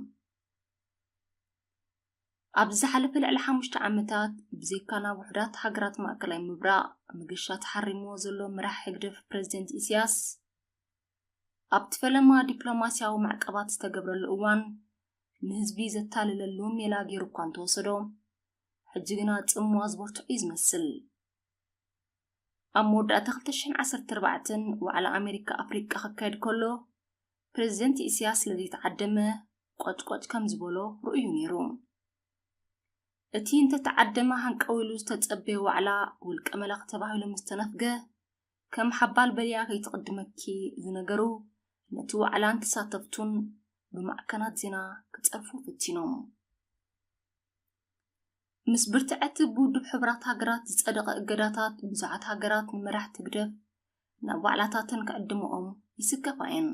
ኣብዚ ዝሓለፈ ልዕሊ ሓሙሽተ ዓመታት ብዘይካ ናብ ውሑዳት ሃገራት ማእከላይ ምብራቕ ምግሻ ተሓሪምዎ ዘሎ መራሒ ህግደፍ ፕረዚደንት ኢሳያስ፣ ኣብቲ ፈለማ ዲፕሎማስያዊ ማዕቀባት ዝተገብረሉ እዋን ንህዝቢ ዘታልለሉ ሜላ ገይሩ እኳ እንተወሰዶ፣ ሕጂ ግና ጽምዋ ዝበርትዖ እዩ ዝመስል። ኣብ መወዳእታ ክልተ ሽሕን ዓሰርተ ኣርባዕተን ዋዕላ ኣሜሪካ ኣፍሪቃ ክካየድ ከሎ፣ ፕረዚደንት ኢሳያስ ስለ ዘይተዓደመ ቆጭቆጭ ከም ዝበሎ ርእዩ ነይሩ። እቲ እንተተዓደመ ሃንቀው ኢሉ ዝተጸበየ ዋዕላ ውልቀ መላኺ ተባሂሉ ምስ ተነፍገ፣ ከም ሓባል በልያ ከይትቕድመኪ ዝነገሩ ነቲ ዋዕላን ተሳተፍቱን ብማዕከናት ዜና ክጸርፉ ፈቲኖም። ምስ ብርትዐት ብውድብ ሕቡራት ሃገራት ዝጸደቐ እገዳታት ብዙሓት ሃገራት ንመራሕቲ ህግደፍ ናብ ዋዕላታተን ክዕድመኦም ይስከፋ እየን።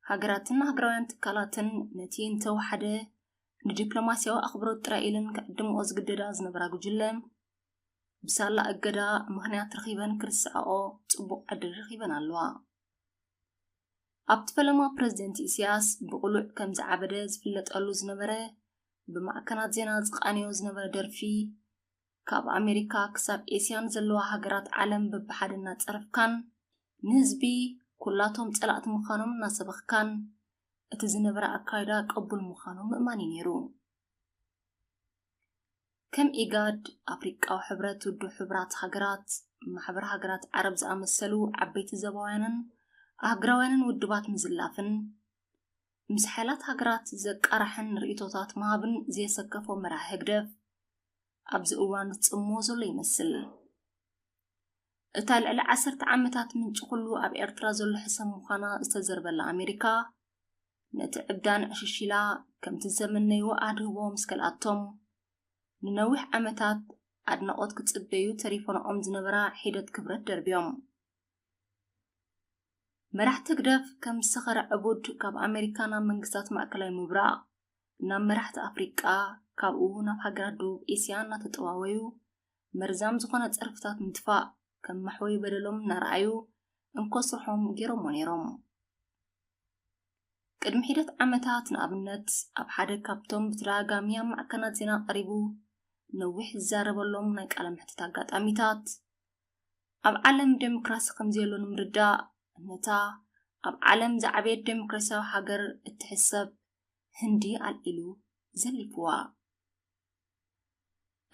ሃገራትን ሃገራውያን ትካላትን ነቲ እንተወሓደ ንዲፕሎማስያዊ ኣኽብሮት ጥራይ ኢለን ክዕድመኦ ዝግደዳ ዝነበራ ጉጅለ፣ ብሳላ እገዳ ምኽንያት ረኺበን ክርስዐኦ ጽቡቕ ዕድል ረኺበን ኣለዋ። ኣብቲ ፈለማ ፕረዚደንት ኢሳያስ ብቕሉዕ ከም ዝዓበደ ዝፍለጠሉ ዝነበረ፣ ብማዕከናት ዜና ዝቃነዮ ዝነበረ ደርፊ፣ ካብ ኣሜሪካ ክሳብ ኤስያን ዘለዋ ሃገራት ዓለም በብሓደ እናጸረፍካን ንህዝቢ ኩላቶም ጸላእቲ ምዃኖም እናሰበኽካን፣ እቲ ዝነበረ ኣካይዳ ቅቡል ምዃኑ ምእማን እዩ ነይሩ። ከም ኢጋድ፣ ኣፍሪቃዊ ሕብረት፣ ውድብ ሕቡራት ሃገራት፣ ማሕበር ሃገራት ዓረብ ዝኣመሰሉ ዓበይቲ ዞባውያንን ኣህጉራውያንን ውድባት ምዝላፍን፣ ምስ ሓያላት ሃገራት ዘቃራሕን ርእይቶታት ምሃብን ዘየሰከፎ መራሒ ህግደፍ፣ ኣብዚ እዋን ዝጽምዎ ዘሎ ይመስል። እታ ልዕሊ ዓሰርተ ዓመታት ምንጪ ኩሉ ኣብ ኤርትራ ዘሎ ሕሰም ምዃና ዝተዘርበላ ኣሜሪካ፣ ነቲ ዕብዳን ዕሽሽ ኢላ ከምቲ ዘመነይዎ ኣድህቦ ምስ ከልኣቶም፣ ንነዊሕ ዓመታት ኣድናቖት ክጽበዩ ተሪፈንኦም ዝነበራ ሒደት ክብረት ደርብዮም። መራሕቲ ህግደፍ ከም ዝሰኸረ ዕቡድ ካብ ኣሜሪካ ናብ መንግስታት ማእከላይ ምብራቕ፣ ናብ መራሕቲ ኣፍሪቃ፣ ካብኡ ናብ ሃገራት ደቡብ ኤስያ እናተጠዋወዩ፣ መርዛም ዝኾነ ጸርፍታት ምጥፋእ ከም መሕወይ በደሎም እናረኣዩ እንኮ ስርሖም ገይሮሞ ነይሮም። ቅድሚ ሒደት ዓመታት ንኣብነት ኣብ ሓደ ካብቶም ብተደጋጋሚ ኣብ ማዕከናት ዜና ቀሪቡ ነዊሕ ዝዛረበሎም ናይ ቃለ መሕትት ኣጋጣሚታት ኣብ ዓለም ዴሞክራሲ ከም ዘየሎ ንምርዳእ ነታ ኣብ ዓለም ዝዓበየት ዴሞክራሲያዊ ሃገር እትሕሰብ ህንዲ ኣልዒሉ ዘሊፍዋ።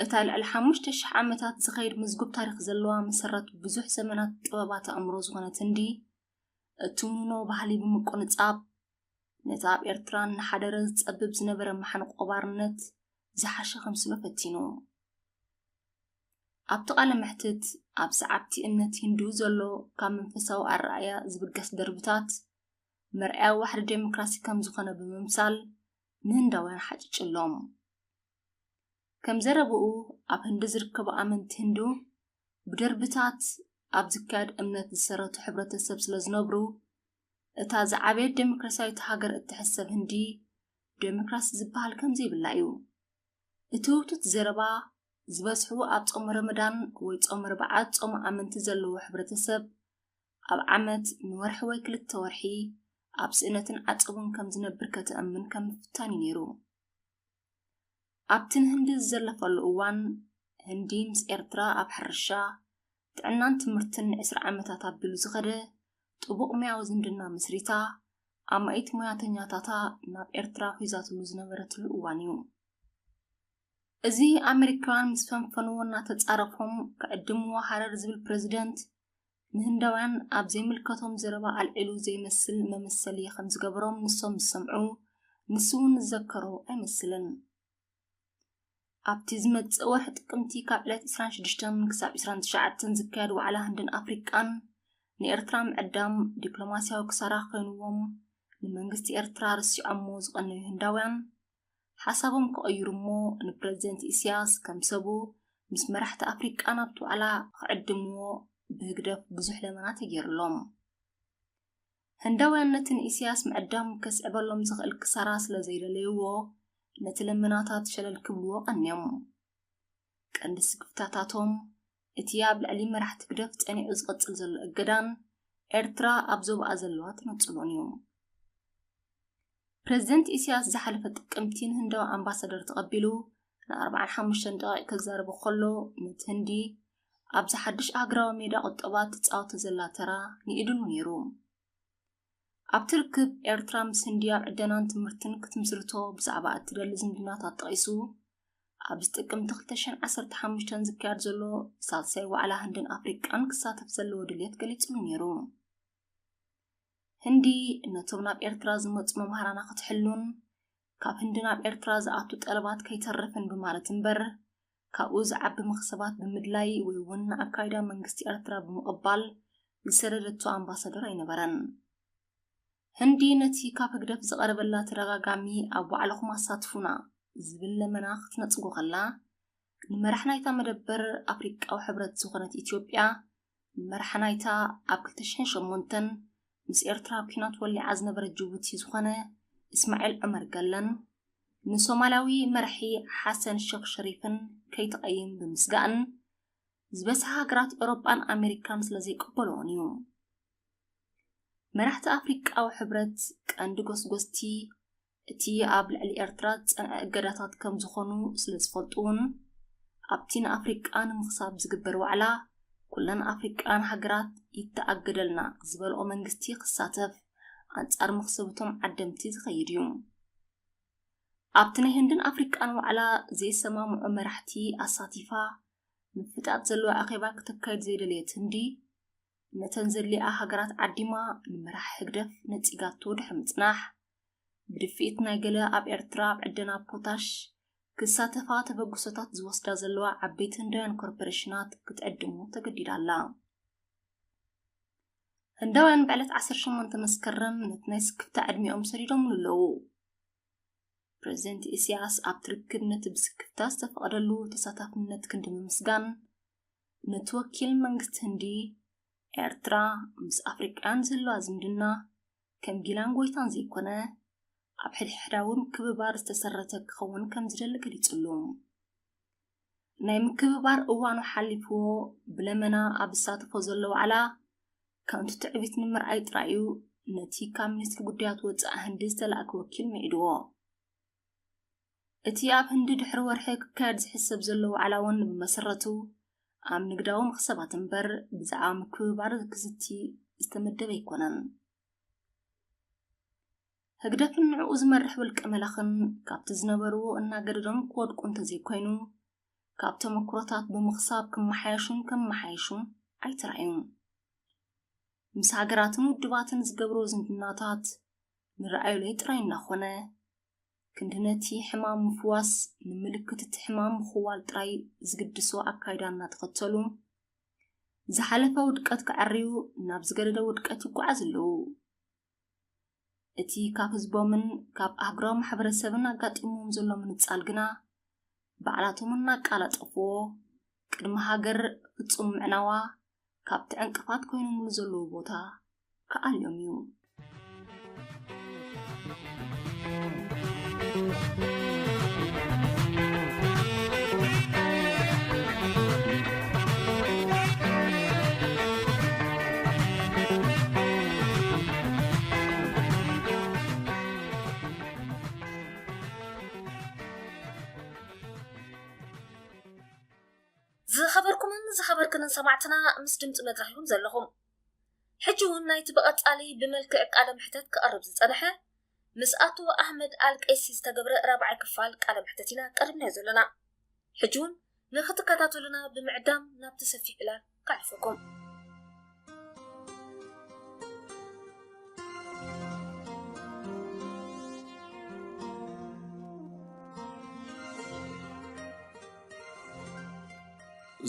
እታ ልዕሊ ሓሙሽተ ሽሕ ዓመታት ዝኸይድ ምዝጉብ ታሪኽ ዘለዋ መሰረት ብዙሕ ዘመናት ጥበባት ኣእምሮ ዝኾነት ህንዲ እትውንኖ ባህሊ ብምቁንጻብ ነታ ኣብ ኤርትራ እናሓደረ ዝጸብብ ዝነበረ ማሕንቆ ባርነት ዝሓሸ ከምስሎ ፈቲኑ። ኣብቲ ቃለ መሕትት ኣብ ሰዓብቲ እምነት ሂንዱ ዘሎ ካብ መንፈሳዊ ኣረኣእያ ዝብገስ ደርብታት መርኣያ ዋሕዲ ዴሞክራሲ ከም ዝኾነ ብምምሳል ንህንዳውያን ሓጭጭሎም። ከም ዘረብኡ ኣብ ህንዲ ዝርከቡ ኣመንቲ ሂንዱ ብደርብታት ኣብ ዝካየድ እምነት ዝሰረቱ ሕብረተሰብ ስለ ዝነብሩ እታ ዝዓበየት ዴሞክራሲያዊት ሃገር እትሕሰብ ህንዲ ዴሞክራሲ ዝበሃል ከም ዘይብላ እዩ። እቲ ህውቱት ዘረባ ዝበዝሑ ኣብ ጾም ረመዳን ወይ ጾም ርብዓት ጾም ኣመንቲ ዘለዎ ሕብረተሰብ ኣብ ዓመት ንወርሒ ወይ ክልተ ወርሒ ኣብ ስእነትን ዓጸቦን ከም ዝነብር ከተእምን ከም ምፍታን እዩ ነይሩ። ኣብቲ ንህንዲ ዝዘለፈሉ እዋን ህንዲ ምስ ኤርትራ ኣብ ሕርሻ፣ ጥዕናን ትምህርትን ንዕስራ ዓመታት ኣቢሉ ዝኸደ ጥቡቕ ሙያዊ ዝምድና መስሪታ ኣማኢት ሙያተኛታታ ናብ ኤርትራ ሒዛትሉ ዝነበረትሉ እዋን እዩ። እዚ ኣመሪካውያን ምስ ፈንፈንዎ እናተጻረፎም ክዕድምዎ ሃረር ዝብል ፕረዚደንት ንህንዳውያን ኣብ ዘይምልከቶም ዘረባ ኣልዒሉ ዘይመስል መመሰሊ ከም ዝገበሮም ንሶም ዝሰምዑ ንሱ እውን ዝዘከሮ ኣይመስልን። ኣብቲ ዝመጽእ ወርሒ ጥቅምቲ ካብ ዕለት ዕስራን ሽዱሽተን ክሳብ ዕስራን ትሽዓተን ዝካየድ ዋዕላ ህንድን ኣፍሪቃን ንኤርትራ ምዕዳም ዲፕሎማስያዊ ክሳራ ኮይንዎም ንመንግስቲ ኤርትራ ርሲዖሞ ዝቐነዩ ህንዳውያን ሓሳቦም ክቕይሩ እሞ ንፕረዚደንት ኢሳያስ ከም ሰቡ ምስ መራሕቲ ኣፍሪቃ ናብቲ ዋዕላ ክዕድምዎ ብህግደፍ ብዙሕ ለመና ተገይሩሎም። ህንዳውያን ነቲ ንኢሳያስ ምዕዳም ከስዕበሎም ዝኽእል ክሳራ ስለ ዘይደለይዎ ነቲ ለመናታት ሸለል ክብልዎ ቀንዮም። ቀንዲ ስክፍታታቶም እቲ ኣብ ልዕሊ መራሕቲ ህግደፍ ጸኒዑ ዝቕጽል ዘሎ እገዳን ኤርትራ ኣብ ዞባኣ ዘለዋ ተነጽሎን እዩ። ፕረዚደንት ኢሳያስ ዝሓለፈ ጥቅምቲ ንህንዳዊ ኣምባሳደር ተቐቢሉ ንኣርባዓን ሓሙሽተን ደቂቕ ክዛረብ ከሎ ነቲ ህንዲ ኣብዚ ሓድሽ ኣህጉራዊ ሜዳ ቁጠባ ትጻወቶ ዘላ ተራ ንኢዱሉ ነይሩ። ኣብቲ ርክብ ኤርትራ ምስ ህንዲ ኣብ ዕደናን ትምህርትን ክትምስርቶ ብዛዕባ እትደሊ ዝምድናታት ጠቒሱ ኣብዚ ጥቅምቲ ክልተ ሽሕን ዓሰርተ ሓሙሽተን ዝካየድ ዘሎ ሳልሳይ ዋዕላ ህንድን ኣፍሪቃን ክሳተፍ ዘለዎ ድልየት ገሊጹሉ ነይሩ። ህንዲ ነቶም ናብ ኤርትራ ዝመጹ መምሃራና ክትሕሉን ካብ ህንዲ ናብ ኤርትራ ዝኣቱ ጠለባት ከይተርፍን ብማለት እምበር ካብኡ ዝዓቢ መኽሰባት ብምድላይ ወይ እውን ንኣካይዳ መንግስቲ ኤርትራ ብምቕባል ዝሰደደቶ ኣምባሳደር ኣይነበረን። ህንዲ ነቲ ካብ ህግደፍ ዝቐረበላ ተደጋጋሚ ኣብ ዋዕላኹም ኣሳትፉና ዝብል ለመና ክትነጽጎ ከላ ንመራሕ ናይታ መደበር ኣፍሪቃዊ ሕብረት ዝኾነት ኢትዮጵያ ንመራሕ ናይታ ኣብ ክልተ ሽሕን ሸሞንተን ምስ ኤርትራ ኣብ ኲናት ወሊዓ ዝነበረ ጅቡቲ ዝኾነ እስማዒል ዑመር ገለን ንሶማላዊ መራሒ ሓሰን ሸኽ ሸሪፍን ከይትቐይም ብምስጋእን ዝበዝሓ ሃገራት ኤውሮጳን ኣሜሪካን ስለ ዘይቅበልዎን እዩ። መራሕቲ ኣፍሪቃዊ ሕብረት ቀንዲ ጎስጎስቲ እቲ ኣብ ልዕሊ ኤርትራ ዝጸንዐ እገዳታት ከም ዝኾኑ ስለ ዝፈልጡ እውን ኣብቲ ንኣፍሪቃ ንምኽሳብ ዝግበር ዋዕላ ኩለን ኣፍሪቃውያን ሃገራት ይተኣገደልና ዝበልኦ መንግስቲ ክሳተፍ ኣንጻር መኽሰብቶም ዓደምቲ ዝኸይድ እዩ። ኣብቲ ናይ ህንድን ኣፍሪቃን ዋዕላ ዘይሰማምዑ መራሕቲ ኣሳቲፋ ምፍጣጥ ዘለዎ ኣኼባ ክተካይድ ዘይደለየት ህንዲ ነተን ዘድልያ ሃገራት ዓዲማ ንመራሕ ህግደፍ ነጺጋቶ ድሕሪ ምጽናሕ ብድፍኢት ናይ ገለ ኣብ ኤርትራ ኣብ ዕደና ፖታሽ ክሳተፋ ተበግሶታት ዝወስዳ ዘለዋ ዓበይቲ ህንዳውያን ኮርፖሬሽናት ክትዕድሞ ተገዲዳ ኣላ። ህንዳውያን ብዕለት ዓሰርተ ሸሞንተ መስከረም ነቲ ናይ ስክፍታ ዕድሚኦም ሰዲዶምሉ ኣለዉ። ፕረዚደንት ኢሳያስ ኣብቲ ርክብ ነቲ ብስክፍታ ዝተፈቐደሉ ተሳታፍነት ክንዲ ምምስጋን ነቲ ወኪል መንግስቲ ህንዲ ኤርትራ ምስ ኣፍሪቃውያን ዘለዋ ዝምድና ከም ጊላን ጎይታን ዘይኮነ ኣብ ሕድሕዳዊ ምክብባር ዝተሰረተ ክኸውን ከም ዝደሊ ገሊጹሉ። ናይ ምክብባር እዋኑ ሓሊፍዎ ብለመና ኣብ ዝሳተፎ ዘሎ ዋዕላ፣ ከንቱ ትዕቢት ንምርኣይ ጥራይ እዩ ነቲ ካብ ሚኒስትሪ ጉዳያት ወጻኢ ህንዲ ዝተላእከ ወኪል ምዒድዎ። እቲ ኣብ ህንዲ ድሕሪ ወርሒ ክካየድ ዝሕሰብ ዘሎ ዋዕላ እውን ብመሰረቱ ኣብ ንግዳዊ መኽሰባት እምበር ብዛዕባ ምክብባር ክዝቲ ዝተመደበ ኣይኮነን። ህግደፍን ንዕኡ ዝመርሕ ውልቀ መላኽን ካብቲ ዝነበርዎ እናገደዶም ክወድቁ እንተዘይኮይኑ፣ ካብ ተመክሮታት ብምኽሳብ ክመሓየሹን ከመሓየሹን ኣይተራእዩን። ምስ ሃገራትን ውድባትን ዝገብርዎ ዝምድናታት ንረኣዩለይ ጥራይ እናኾነ፣ ክንዲ ነቲ ሕማም ምፍዋስ ንምልክት እቲ ሕማም ምኽዋል ጥራይ ዝግድሶ ኣካይዳ እናተኸተሉ፣ ዝሓለፈ ውድቀት ክዓርዩ ናብ ዝገደደ ውድቀት ይጓዓዙ ኣለዉ። እቲ ካብ ህዝቦምን ካብ ኣህጉራዊ ማሕበረሰብን ኣጋጢምዎም ዘሎ ምንጻል ግና፣ ባዕላቶም እናቃላጠፍዎ፣ ቅድሚ ሃገር ፍጹም ምዕናዋ ካብቲ ዕንቅፋት ኮይኖምሉ ዘለዉ ቦታ ክኣልዮም እዩ። ዝኸበርኩምን ዝኸበርክንን ሰማዕትና፣ ምስ ድምፂ መድረኽ ኢኹም ዘለኹም። ሕጂ እውን ናይቲ ብቐጻሊ ብመልክዕ ቃለ መሕተት ክቐርብ ዝጸንሐ ምስ ኣቶ ኣሕመድ ኣልቀይሲ ዝተገብረ ራብዓይ ክፋል ቃለ መሕተት ኢና ቀሪብናዮ ዘለና። ሕጂ እውን ንኽትከታተሉና ብምዕዳም ናብቲ ሰፊሕ ዕላል ከሕልፈኩም።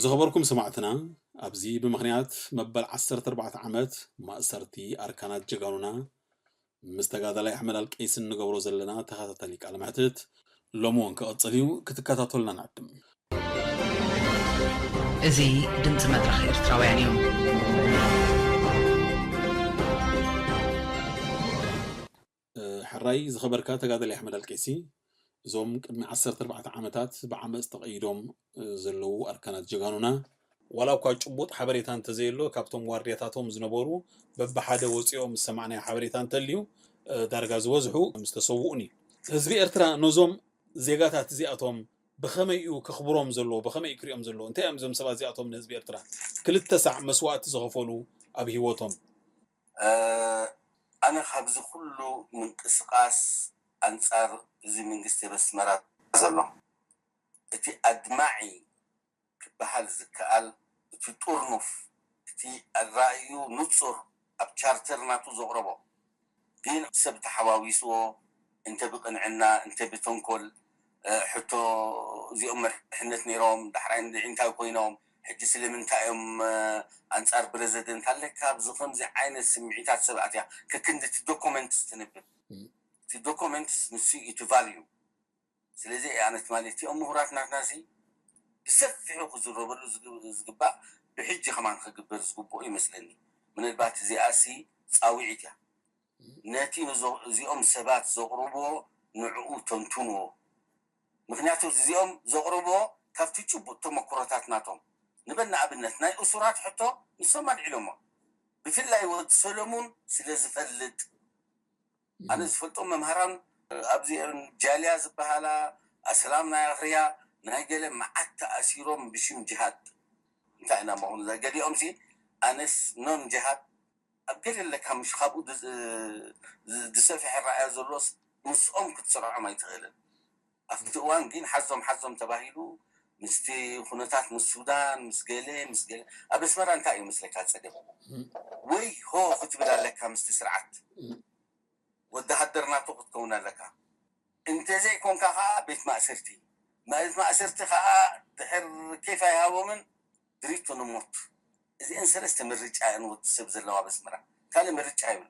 ዝኸበርኩም ሰማዕትና፣ ኣብዚ ብምኽንያት መበል ዓሰርተ ኣርባዕተ ዓመት ማእሰርቲ ኣርካናት ጀጋኑና ምስ ተጋዳላይ ኣሕመድ ኣልቀይስን ንገብሮ ዘለና ተኸታታሊ ቃለ መሕትት ሎሚ እውን ክቕጽል እዩ። ክትከታተሉና ንዕድም። እዚ ድምፂ መድረኽ ኤርትራውያን እዩ። እ፣ ሕራይ ዝኸበርካ ተጋዳላይ ኣሕመድ ኣልቀይሲ፣ እዞም ቅድሚ ዓሰርተ ኣርባዕተ ዓመታት ብዓመፅ ተቐይዶም፣ እ፣ ዘለዉ ኣርካናት ጀጋኑና፣ ዋላ እኳ ጭቡጥ ሓበሬታ እንተዘየሎ፣ ካብቶም ዋርድያታቶም ዝነበሩ በብሓደ ወፂኦም ዝሰማዕናዮ ሓበሬታ እንተልዩ፣ እ፣ ዳርጋ ዝበዝሑ ምስ ተሰውኡን እዩ። ህዝቢ ኤርትራ ነዞም ዜጋታት እዚኣቶም ብኸመይ እዩ ከኽብሮም ዘለዎ? ብኸመይ እዩ ክሪኦም ዘለዎ? እንታይ እዮም እዞም ሰባት እዚኣቶም ንህዝቢ ኤርትራ ክልተ ሳዕ መስዋእቲ ዝኸፈሉ ኣብ ህይወቶም? እ፣ ኣነ ካብዚ ኩሉ ምንቅስቓስ ኣንጻር እዚ መንግስቲ ኣብ ኣስመራ ዘሎ፣ እቲ ኣድማዒ ክበሃል ዝከኣል፣ እቲ ጥርኑፍ፣ እቲ ኣራእዩ ንጹር ኣብ ቻርተር ናቱ ዘቕረቦ፣ ግን ሰብ ተሓዋዊስዎ፣ እንተ ብቕንዕና፣ እንተ ብተንኮል፣ እ፣ ሕቶ፣ እዚኦም መሪሕነት ነይሮም፣ ዳሕራይ እንድዒ እንታይ ኮይኖም፣ ሕጂ ስለምንታይ እዮም፣ እ፣ ኣንጻር ፕረዚደንት ኣለካ? ኣብዚ ከምዚ ዓይነት ስምዒታት ሰብ ኣትያ፣ ከክንዲ እቲ ዶኩመንትስ ትንብብ። እም። እቲ ዶኩመንትስ ንሱ እዩ እቲ ቫልዩ። ስለዚ ኣነ ትማሊ እቲኦም ምሁራት ናትናሲ ብሰፊሑ ክዝረበሉ ዝግ-፣ ዝግባእ ብሕጂ ከማን ክግበር ዝግብኦ ይመስለኒ። ምናልባት እዚኣሲ ጻውዒት እያ። ነቲ ንዞ-፣ እዚኦም ሰባት ዘቕርብዎ ንዕኡ ተንትንዎ። ምኽንያቱ እዚኦም ዘቕርብዎ ካብቲ ጭቡጥ ተመክሮታት ናቶም። ንበል ንኣብነት ናይ እሱራት ሕቶ ንሶም ኣልዒሎሞ። ብፍላይ ወዲ ሰለሙን ስለ ዝፈልጥ፣ ኣነ ዝፈልጦም መምሃራን ኣብዚ ጃልያ ዝበሃላ፣ ኣስላም ናይ ኣኽርያ፣ ናይ ገለ መዓት ተኣሲሮም ብሽም ጅሃድ። እንታይ ኢና መሆኑ? ገሊኦምሲ ኣነስ ኖን ጅሃድ ኣብ ገለ ኣለካ፣ ምሽ ካብኡ ድ-፣ ድ-፣ ዝሰፍሕ ራእያ ዘሎስ ምስኦም ክትስርዖም ኣይትኽእልን። ኣብቲ እዋን ግን ሓዞም ሓዞም ተባሂሉ ምስቲ ኩነታት ምስ ሱዳን፣ ምስ ገለ፣ ምስ ገለ፣ ኣብ ኣስመራ እንታይ እዩ መስለካ ጸገም? እም። ወይ ሆ ክትብል ኣለካ ምስቲ ስርዓት። እም። ወተሃደር ናቱ ክትከውን ኣለካ። እንተዘይኮንካ ኸዓ ቤት ማእሰርቲ። ቤት ማእሰርቲ ኸዓ ድሕር ኬፍ ኣይሃቦምን ድሪቱ ንሞት። እዚአን ሰለስተ ምርጫ እየን ወዲ ሰብ ዘለዋ ኣብ ኣስመራ። ካልእ ምርጫ የብሉ።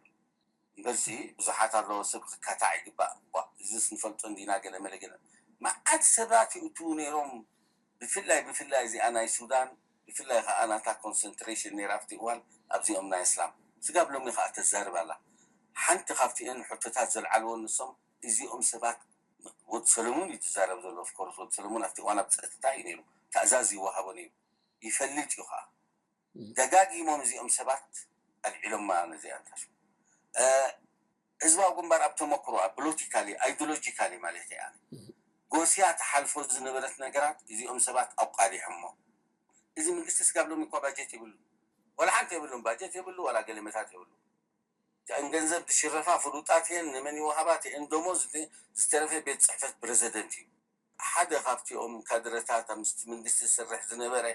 እምበርሲ ብዙሓት ኣለዎ ሰብ ክካታዕ ይግባእ። ዋ፣ እዚስ ንፈልጦ እንዲና ገለ መለ ገለ። መዓት ሰባት ይእትዉ ነይሮም። ብፍላይ፣ ብፍላይ እዚኣ ናይ ሱዳን፣ ብፍላይ ኸዓ ናታ ኮንሰንትሬሽን ነይራ ኣብቲ እዋን ኣብዚኦም ናይ እስላም። ስጋብ ሎሚ ኸዓ ተዛርብ ኣላ። ሓንቲ ካብቲአን ሕቶታት ዘልዓልዎ ንሶም እዚኦም ሰባት፣ ወዲ ሰለሙን እዩ ዝዛረብ ዘሎ። ኦፍኮርስ ወዲ ሰለሙን ኣብቲ እዋን ኣብ ጸጥታ እዩ ነይሩ። ትእዛዝ ይወሃቦ ነይሩ። ይፈልጥ እዩ ከዓ። ደጋጊሞም እዚኦም ሰባት ኣልዒሎማ ነዚኣ ንታሹ። ህዝባዊ ግንባር ኣብ ተመክሮ ኣብ ፖለቲካሊ ኣይዲዮሎጂካሊ ማለት እያ። ጎስያ ተሓልፎ ዝነበረት ነገራት እዚኦም ሰባት ኣቋሊዖሞ። እዚ መንግስቲ ስጋብ ሎሚ እኳ ባጀት የብሉ፣ ወላ ሓንቲ የብሉን። ባጀት የብሉ፣ ወላ ገለመታት የብሉ። እተን ገንዘብ ዝሽረፋ ፍሉጣት እየን፣ ንመን ይወሃባ እተን ደሞዝ፣ ዝተረፈ ቤት ፅሕፈት ፕረዚደንት እዩ። ሓደ ካብቲኦም ካድረታት ምስቲ መንግስቲ ዝሰርሕ ዝነበረ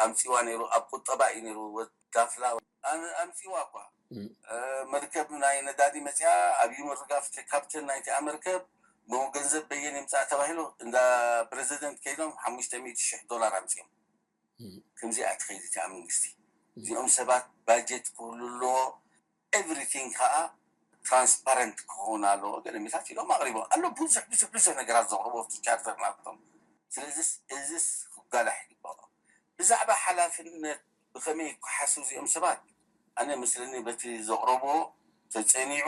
ኣምፂዋ ነይሩ። ኣብ ቁጠባ እዩ ነይሩ። ወዳፍላ ኣምፂዋ እኳ መርከብ ናይ ነዳዲ መፅያ ኣብ ይመርጋፍ ካፕተን ናይቲኣ መርከብ ብኡ ገንዘብ በየን ይምፃእ ተባሂሉ እንዳ ፕረዚደንት ከይዶም ሓሙሽተ ሚእቲ ሽሕ ዶላር ኣምፅኦም። ከምዚኣ ትኸይድ እቲኣ መንግስቲ። እዚኦም ሰባት ባጀት ክህሉ ኣለዎ፣ ኤቭሪቲንግ ከዓ ትራንስፓረንት ክኸውን ኣለዎ። ገለሚታት ኢሎም ኣቕሪቦም ኣሎ። ብዙሕ ብዙሕ ብዙሕ ነገራት ዘቕርቦ ኣብቲ ቻርተር ናቶም። ስለዚስ እዚስ ክጋላሕ ይግባኦ። ብዛዕባ ሓላፍነት ብኸመይ ክሓስቡ እዚኦም ሰባት ኣነ መስለኒ በቲ ዘቕረቦ ተፀኒዑ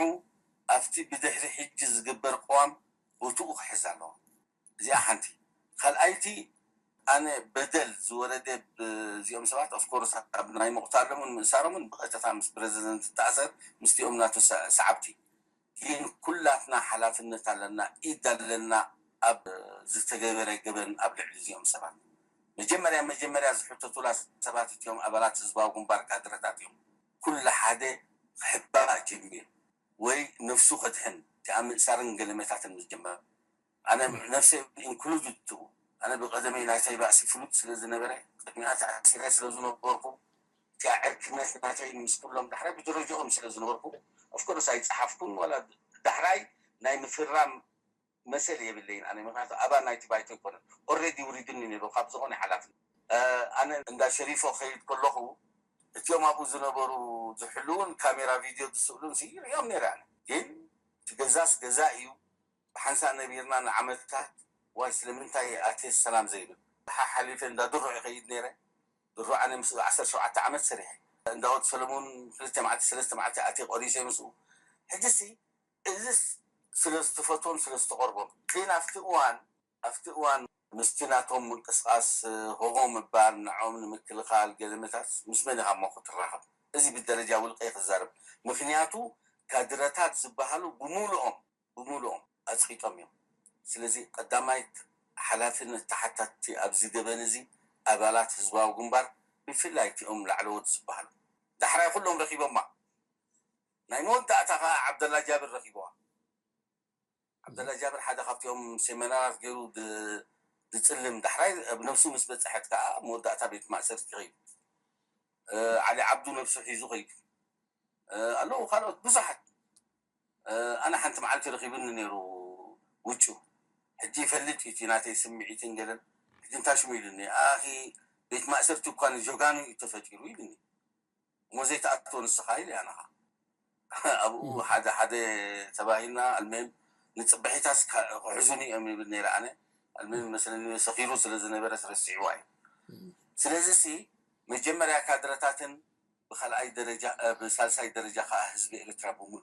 ኣብቲ ብድሕሪ ሕጂ ዝግበር ቅዋም ቦትኡ ክሕዝ ኣለዎ። እዚኣ ሓንቲ። ካልኣይቲ ኣነ በደል ዝወረደ ብዚኦም ሰባት ኦፍኮርስ ኣብ ናይ ምቕታሎምን ምእሳሮምን ብቐጥታ ምስ ፕረዚደንት ተኣሰር ምስቲኦም ናቱ ሰዓብቲ ግን ኩላትና ሓላፍነት ኣለና፣ ኢድ ኣለና ኣብ ዝተገበረ ገበን ኣብ ልዕሊ እዚኦም ሰባት። መጀመርያ መጀመርያ ዝሕተቱላ ሰባት እቲኦም ኣባላት ህዝባዊ ግንባር ካድረታት እዮም። ኩሉ ሓደ ክሕባእ ጀሚሩ ወይ ነፍሱ ከድሕን እቲኣ ምእሳርን ገለመታትን ምስ ጀመረ ኣነ ነፍሰይ ኢንክሉድድ ትቡ ኣነ ብቐደመይ ናይታይ ባእሲ ፍሉጥ ስለ ዝነበረ ቅድሚኣ ተኣሲረ ስለ ዝነበርኩ እቲኣ ዕርክነት ናተይ ምስ ኩሎም ዳሕራይ ብደረጃኦም ስለ ዝነበርኩ ኦፍኮርስ ኣይፀሓፍኩን ዋላ ዳሕራይ ናይ ምፍራም መሰል የብለይን ኣነ ምክንያቱ ኣባል ናይቲ ባይቶ ኣይኮነን ኦልሬዲ ውሪድኒ ነይሩ ካብ ዝኾነ ሓላፍነት ኣነ እንዳ ሸሪፎ ከይድ ከለኹ እቲኦም ኣብኡ ዝነበሩ ዝሕልውን ካሜራ ቪድዮ ዝስእሉን ሲ ሪኦም ነይረ ኣነ ግን እቲ ገዛስ ገዛ እዩ ብሓንሳእ ነቢርና ንዓመታት ዋይ ስለምንታይ ኣትየ ሰላም ዘይብል ሓሓሊፈ እንዳ ድሮ ይኸይድ ነይረ ድሮ ኣነ ምስ ዓሰርተ ሸውዓተ ዓመት ሰሪሐ እንዳ ወዲ ሰለሙን ክልተ መዓልቲ ሰለስተ መዓልቲ ኣትየ ቆሪሰ ምስኡ ሕጂ ሲ እዚስ ስለ ዝተፈትዎም ስለ ዝተቐርቦም ግን ኣብቲ እዋን ኣብቲ እዋን ምስቲ ናቶም ምንቅስቃስ ሆሆ ምባል ንዖም ንምክልኻል ገለመታት ምስ መን ኢኻ እሞ ክትራኸብ እዚ ብደረጃ ውልቀ ክዛረብ ምክንያቱ ካድረታት ዝበሃሉ ብምሉኦም ብምሉኦም ኣፅቂጦም እዮም ስለዚ ቀዳማይት ሓላፍነት ተሓታትቲ ኣብዚ ገበን እዚ ኣባላት ህዝባዊ ግንባር ብፍላይ እቲኦም ላዕለዎት ዝበሃሉ ዳሕራይ ኩሎም ረኪቦማ ናይ መወዳእታ ከዓ ዓብደላ ጃብር ረኪብዋ ዓብደላ ጃብር ሓደ ካብቲኦም ሴሚናራት ገይሩ ዝፅልም ዳሕራይ ኣብ ነብሱ ምስ በፀሐት ከዓ መወዳእታ ቤት ማእሰርቲ ከይዱ ዓሊ ዓብዱ ነብሱ ሒዙ ከይዱ ኣለዉ ካልኦት ብዙሓት ኣነ ሓንቲ መዓልቲ ረኪብኒ ነይሩ ውጩ ሕጂ ይፈልጥ እዩ ናተይ ስምዒትን ገለን ሕጂ እንታይ ሽሙ ኢሉኒ ኣኺ ቤት ማእሰርቲ እኳ ንጀጋኑ እዩ ተፈጢሩ ኢሉኒ እሞ ዘይተኣትዎ ንስኻ ኢለ ኣነኻ ኣብኡ ሓደ ሓደ ተባሂልና ኣልመን ንፅብሒታስ ክሕዙኒ እዮም ይብል ነይረ ኣነ ኣልመን መስለኒ ሰኺሩ ስለ ዝነበረ ረሲዕዋ እዩ ስለዚ ሲ መጀመርያ ካድረታትን ብካልኣይ ደረጃ ብሳልሳይ ደረጃ ከዓ ህዝቢ ኤርትራ ብምሉ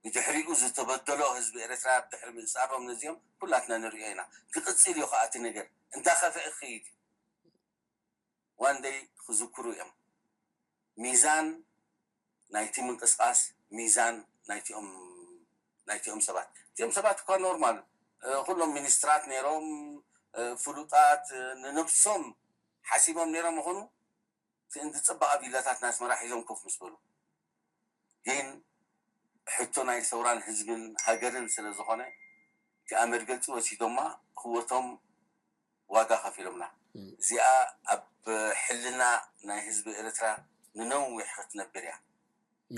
ብድሕሪኡ ዝተበደሎ ህዝቢ ኤርትራ ብድሕሪ ምእሳሮም ነዚኦም ኩላትና ንሪኦ ኢና ክቅፅል እዩ ከዓ እቲ ነገር እንዳኸፍአ ክኸይድ እዩ ዋን ደይ ክዝክሩ እዮም ሚዛን ናይቲ ምንቅስቃስ ሚዛን ናይቲኦም ናይቲኦም ሰባት እቲኦም ሰባት እኳ ኖርማል ኩሎም ሚኒስትራት ነይሮም ፍሉጣት ንነብሶም ሓሲቦም ነይሮም ይኾኑ እቲ እንዲ ፅባቐ ቪላታት ናይ ኣስመራ ሒዞም ኮፍ ምስ በሉ ግን ሕቶ ናይ ሰውራን ህዝብን ሃገርን ስለ ዝኾነ እቲኣ መርገፂ ወሲዶማ ህወቶም ዋጋ ከፊሎምና እዚኣ ኣብ ሕልና ናይ ህዝቢ ኤርትራ ንነዊሕ ክትነብር እያ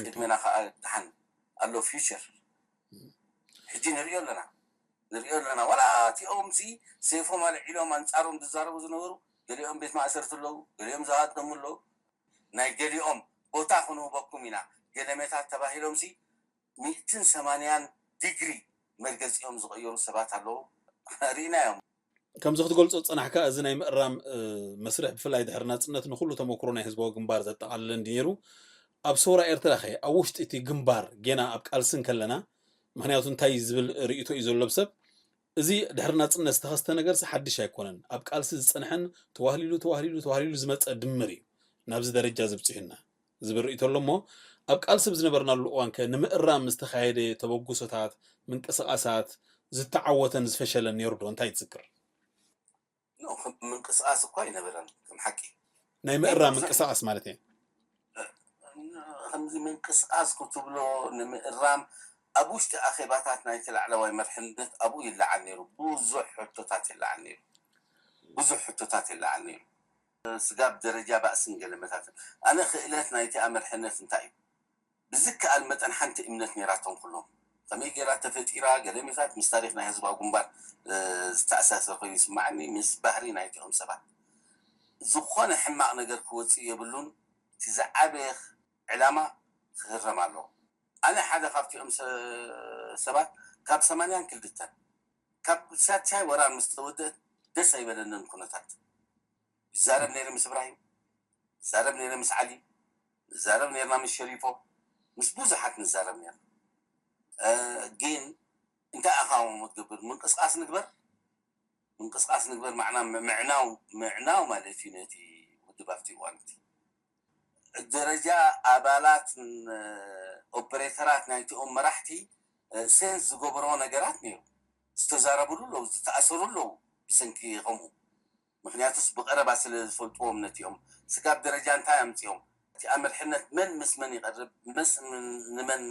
ቅድሜና ከዓ ደሓን ኣሎ ፊውቸር ሕጂ ንሪኦ ኣለና ንሪኦ ኣለና ዋላ እቲኦም ሲ ሴፎም ኣልዒሎም ኣንፃሮም ዝዛረቡ ዝነበሩ ገሊኦም ቤት ማእሰርቲ ኣለዉ ገሊኦም ዝሃደሙ ኣለዉ ናይ ገሊኦም ቦታ ክንህበኩም ኢና ገለመታት ተባሂሎም ሲ ሚእትን ሰማንያን ዲግሪ መርገፂኦም ዝቐየሩ ሰባት ኣለዉ ርኢናዮም ከምዚ ክትገልፆ ዝፀናሕካ እዚ ናይ ምእራም መስርሕ ብፍላይ ድሕሪ ናፅነት ንኩሉ ተመክሮ ናይ ህዝባዊ ግንባር ዘጠቓልል እንዲ ነይሩ ኣብ ሰውራ ኤርትራ ከ ኣብ ውሽጢ እቲ ግንባር ጌና ኣብ ቃልሲ እንከለና ምክንያቱ እንታይ ዝብል ርእይቶ እዩ ዘሎ ብሰብ እዚ ድሕሪ ናጽነት ዝተኸስተ ነገርሲ ሓድሽ ኣይኮነን። ኣብ ቃልሲ ዝጸንሐን ተዋህሊሉ፣ ተዋህሊሉ፣ ተዋህሊሉ ዝመጸ ድምር እዩ ናብዚ ደረጃ እዚ ብጺሑና ዝብል ርእይቶ ኣሎ እሞ፣ ኣብ ቃልሲ ብዝነበርናሉ እዋንከ ንምእራም ዝተኻየደ ተበግሶታት፣ ምንቅስቓሳት፣ ዝተዓወተን ዝፈሸለን ነይሩ ዶ? እንታይ ትዝክር? ኖ፣ ከም ምንቅስቓስ እኳ ኣይነበረን። ከም ሓቂ ናይ ምእራም ምንቅስቓስ ማለት እየ። ከምዚ ምንቅስቓስ ክትብሎ ንምእራም ኣብ ውሽጢ ኣኼባታት ናይቲ ላዕለዋይ መርሕነት ኣብኡ ይለዓል ነይሩ። ብዙሕ ሕቶታት ይለዓል ነይሩ። ብዙሕ ሕቶታት ይለዓል ነይሩ። ስጋብ ደረጃ ባእስን ገለመታትን። ኣነ ክእለት ናይቲኣ መርሕነት እንታይ እዩ? ብዝከኣል መጠን ሓንቲ እምነት ነይራቶም ኩሎም። ከመይ ገይራ ተፈጢራ ገለመታት ምስ ታሪኽ ናይ ህዝባዊ ግንባር ዝተኣሳሰር ኮይኑ ይስማዓኒ፣ ምስ ባህሪ ናይቲኦም ሰባት። ዝኾነ ሕማቕ ነገር ክወፅእ የብሉን። እቲ ዝዓበየ ዕላማ ክህረም ኣለዎ። ኣነ ሓደ ካብቲኦም ሰባት ካብ ሰማንያን ክልተን ካብ ሳልሳይ ወራር ምስ ተወደት ደስ ኣይበለንን ኩነታት። ይዛረብ ነይረ ምስ እብራሂም፣ ይዛረብ ነይረ ምስ ዓሊ፣ ንዛረብ ነይርና ምስ ሸሪፎ፣ ምስ ብዙሓት ንዛረብ ነይርና። ግን እንታይ ኣኻሞ ትገብር? ምንቅስቃስ ንግበር፣ ምንቅስቃስ ንግበር ማዕና ምዕናው ምዕናው ማለት እዩ ነቲ ውድብ ኣብቲ እዋን እቲ ደረጃ ኣባላት ኦፐሬተራት ናይቲኦም መራሕቲ ሴንስ ዝገበርዎ ነገራት ነይሩ። ዝተዛረብሉ ኣለዉ፣ ዝተኣሰሩ ኣለዉ ብሰንኪ ከምኡ። ምክንያቱስ ብቐረባ ስለ ዝፈልጥዎም ነቲኦም ስጋብ ደረጃ እንታይ ኣምፅኦም እቲ ኣመርሕነት መን ምስ መን ይቐርብ ምስ ንመን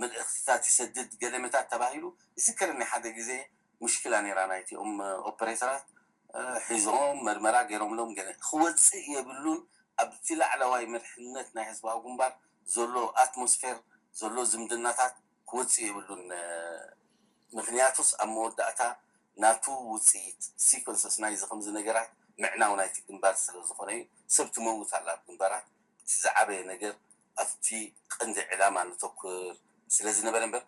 መልእክትታት ይሰድድ ገለመታት ተባሂሉ ይዝከረኒ። ሓደ ግዜ ሙሽክላ ነይራ ናይቲኦም ኦፐሬተራት ሒዞም መርመራ ገይሮምሎም ገለ ክወፅእ የብሉን። ኣብቲ ላዕለዋይ መርሕነት ናይ ህዝባዊ ግንባር ዘሎ ኣትሞስፌር ዘሎ ዝምድናታት ክወፅእ የብሉን። ምክንያቱስ ኣብ መወዳእታ ናቱ ውፅኢት ሲኮንሰስ ናይዚ ከምዚ ነገራት ምዕናው ናይቲ ግንባር ስለ ዝኾነ እዩ። ሰብ ትመውት ኣላ ኣብ ግንባራት። እቲ ዝዓበየ ነገር ኣብቲ ቀንዲ ዕላማ ንተኩር ስለ ዝነበረ እምበር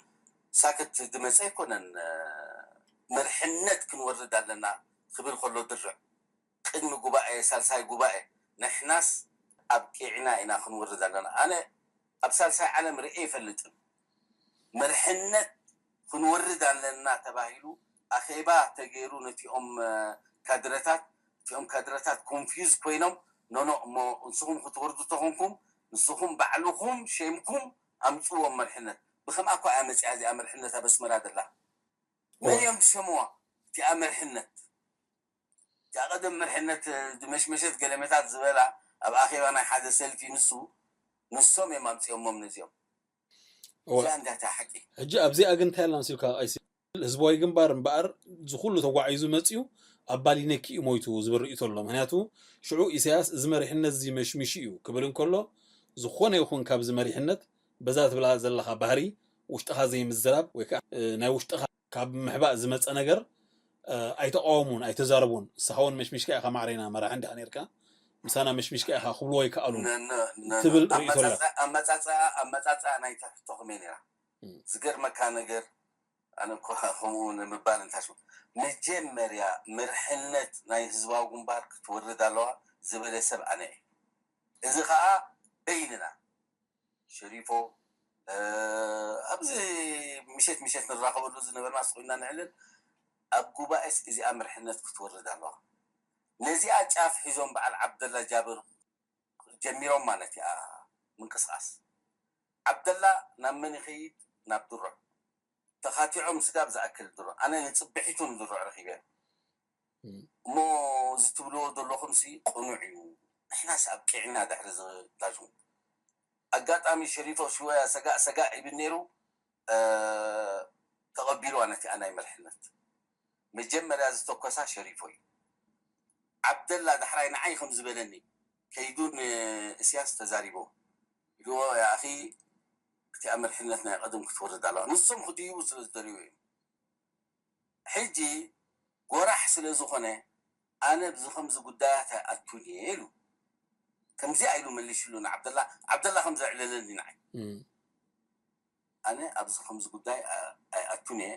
ሳክት ዝመፀ ኣይኮነን። መርሕነት ክንወርድ ኣለና ክብል ከሎ ድርዕ ቅድሚ ጉባኤ ሳልሳይ ጉባኤ ንሕናስ ኣብቂዕና ኢና ክንወርድ ኣለና። ኣነ ኣብ ሳልሳይ ዓለም ርእየ ይፈልጥን። መርሕነት ክንወርድ ኣለና ተባሂሉ ኣኼባ ተገይሩ ነቲኦም ካድረታት እቲኦም ካድረታት ኮንፊውዝ ኮይኖም ኖኖ እሞ ንስኹም ክትወርዱ ተኾንኩም ንስኹም ባዕልኹም ሸምኩም ኣምፅዎም መርሕነት። ብከምኣ እኳ እያ መፅያ እዚኣ መርሕነት ኣብ ኣስመራ ዘላ። መን እዮም ዝሸምዋ እቲኣ መርሕነት? እቲኣ ቀደም መርሕነት ዝመሽመሸት ገለመታት ዝበላ ኣብ ኣኼባ ናይ ሓደ ሰልፊ ንሱ ንሶም እዮም ኣምፅኦሞም ነዚኦም። እዚኣ እንዳታ ሓቂ ሕጂ ኣብዚኣ ግን እንታይ ኣላ መሲልካ ቀይሲ? ህዝባዊ ግንባር እምበኣር ዝኩሉ ተጓዒዙ መፅዩ ኣብ ባሊነኪ እዩ ሞይቱ ዝብል ርእይቶ ኣሎ። ምክንያቱ ሽዑ ኢሳያስ እዚ መሪሕነት እዚ መሽሚሹ እዩ ክብል እንከሎ ዝኾነ ይኹን ካብዚ መሪሕነት በዛ ትብላ ዘለኻ ባህሪ ውሽጥኻ ዘይምዝራብ ወይ ከዓ ናይ ውሽጥኻ ካብ ምሕባእ ዝመፀ ነገር ኣይተቃወሙን ኣይተዛረቡን። ንስኻ እውን መሽሚሽካ ኢኻ ማዕረና መራሒ እንዲኻ ነርካ ምሳና መሽሚሽካ ኢኻ ክብልዎ ኣይከኣሉን ትብል ርእይቶ ኣለካ። ኣመፃፅኣ ናይታ ሕቶ ከመይ ነይራ? ዝገርመካ ነገር ኣነ እኮ ከምኡ ንምባል እንታሹ መጀመርያ መርሕነት ናይ ህዝባዊ ግንባር ክትወርድ ኣለዋ ዝበለ ሰብ ኣነ እየ። እዚ ከዓ በይንና ሸሪፎ ኣብዚ ምሸት ምሸት ንራኸበሉ ዝነበርና ስቑና ንዕልል ኣብ ጉባኤስ እዚኣ መርሕነት ክትወርድ ኣለዋ። ነዚኣ ጫፍ ሒዞም በዓል ዓብደላ ጃብር ጀሚሮም ማለት እያ ምንቅስቃስ። ዓብደላ ናብ መን ይኸይድ? ናብ ድሩዕ። ተኻቲዖም ስጋብ ዝኣክል ድሩዕ። ኣነ ንፅብሒቱ ንድሩዕ ረኺበ። እሞ እዚ ትብልዎ ዘለኹምሲ ቅኑዕ እዩ። ንሕናስ ኣብቂዕና ድሕሪ ዝታሹ ኣጋጣሚ ሸሪፎ ሽወያ ሰጋእ ሰጋእ ይብል ነይሩ። ተቐቢልዋ ነቲኣ ናይ መርሕነት። መጀመርያ ዝተኮሳ ሸሪፎ እዩ። ዓብደላ ዳሕራይ ንዓይ ከም ዝበለኒ ከይዱ ንእስያስ ተዛሪቦ ኢልዎ ያኣኺ እቲኣ መርሕነት ናይ ቀደም ክትወርድ ኣለዋ ንሶም ክድይቡ ስለ ዝደልዩ እዮም። ሕጂ ጎራሕ ስለ ዝኾነ ኣነ ብዚ ከምዚ ጉዳያት ኣይኣቱን እየ ኢሉ ከምዚኣ ኢሉ መሊሽሉ ንዓብደላ። ዓብደላ ከም ዘዕለለኒ ንዓይ ኣነ ኣብዚ ከምዚ ጉዳይ ኣይኣቱን እየ።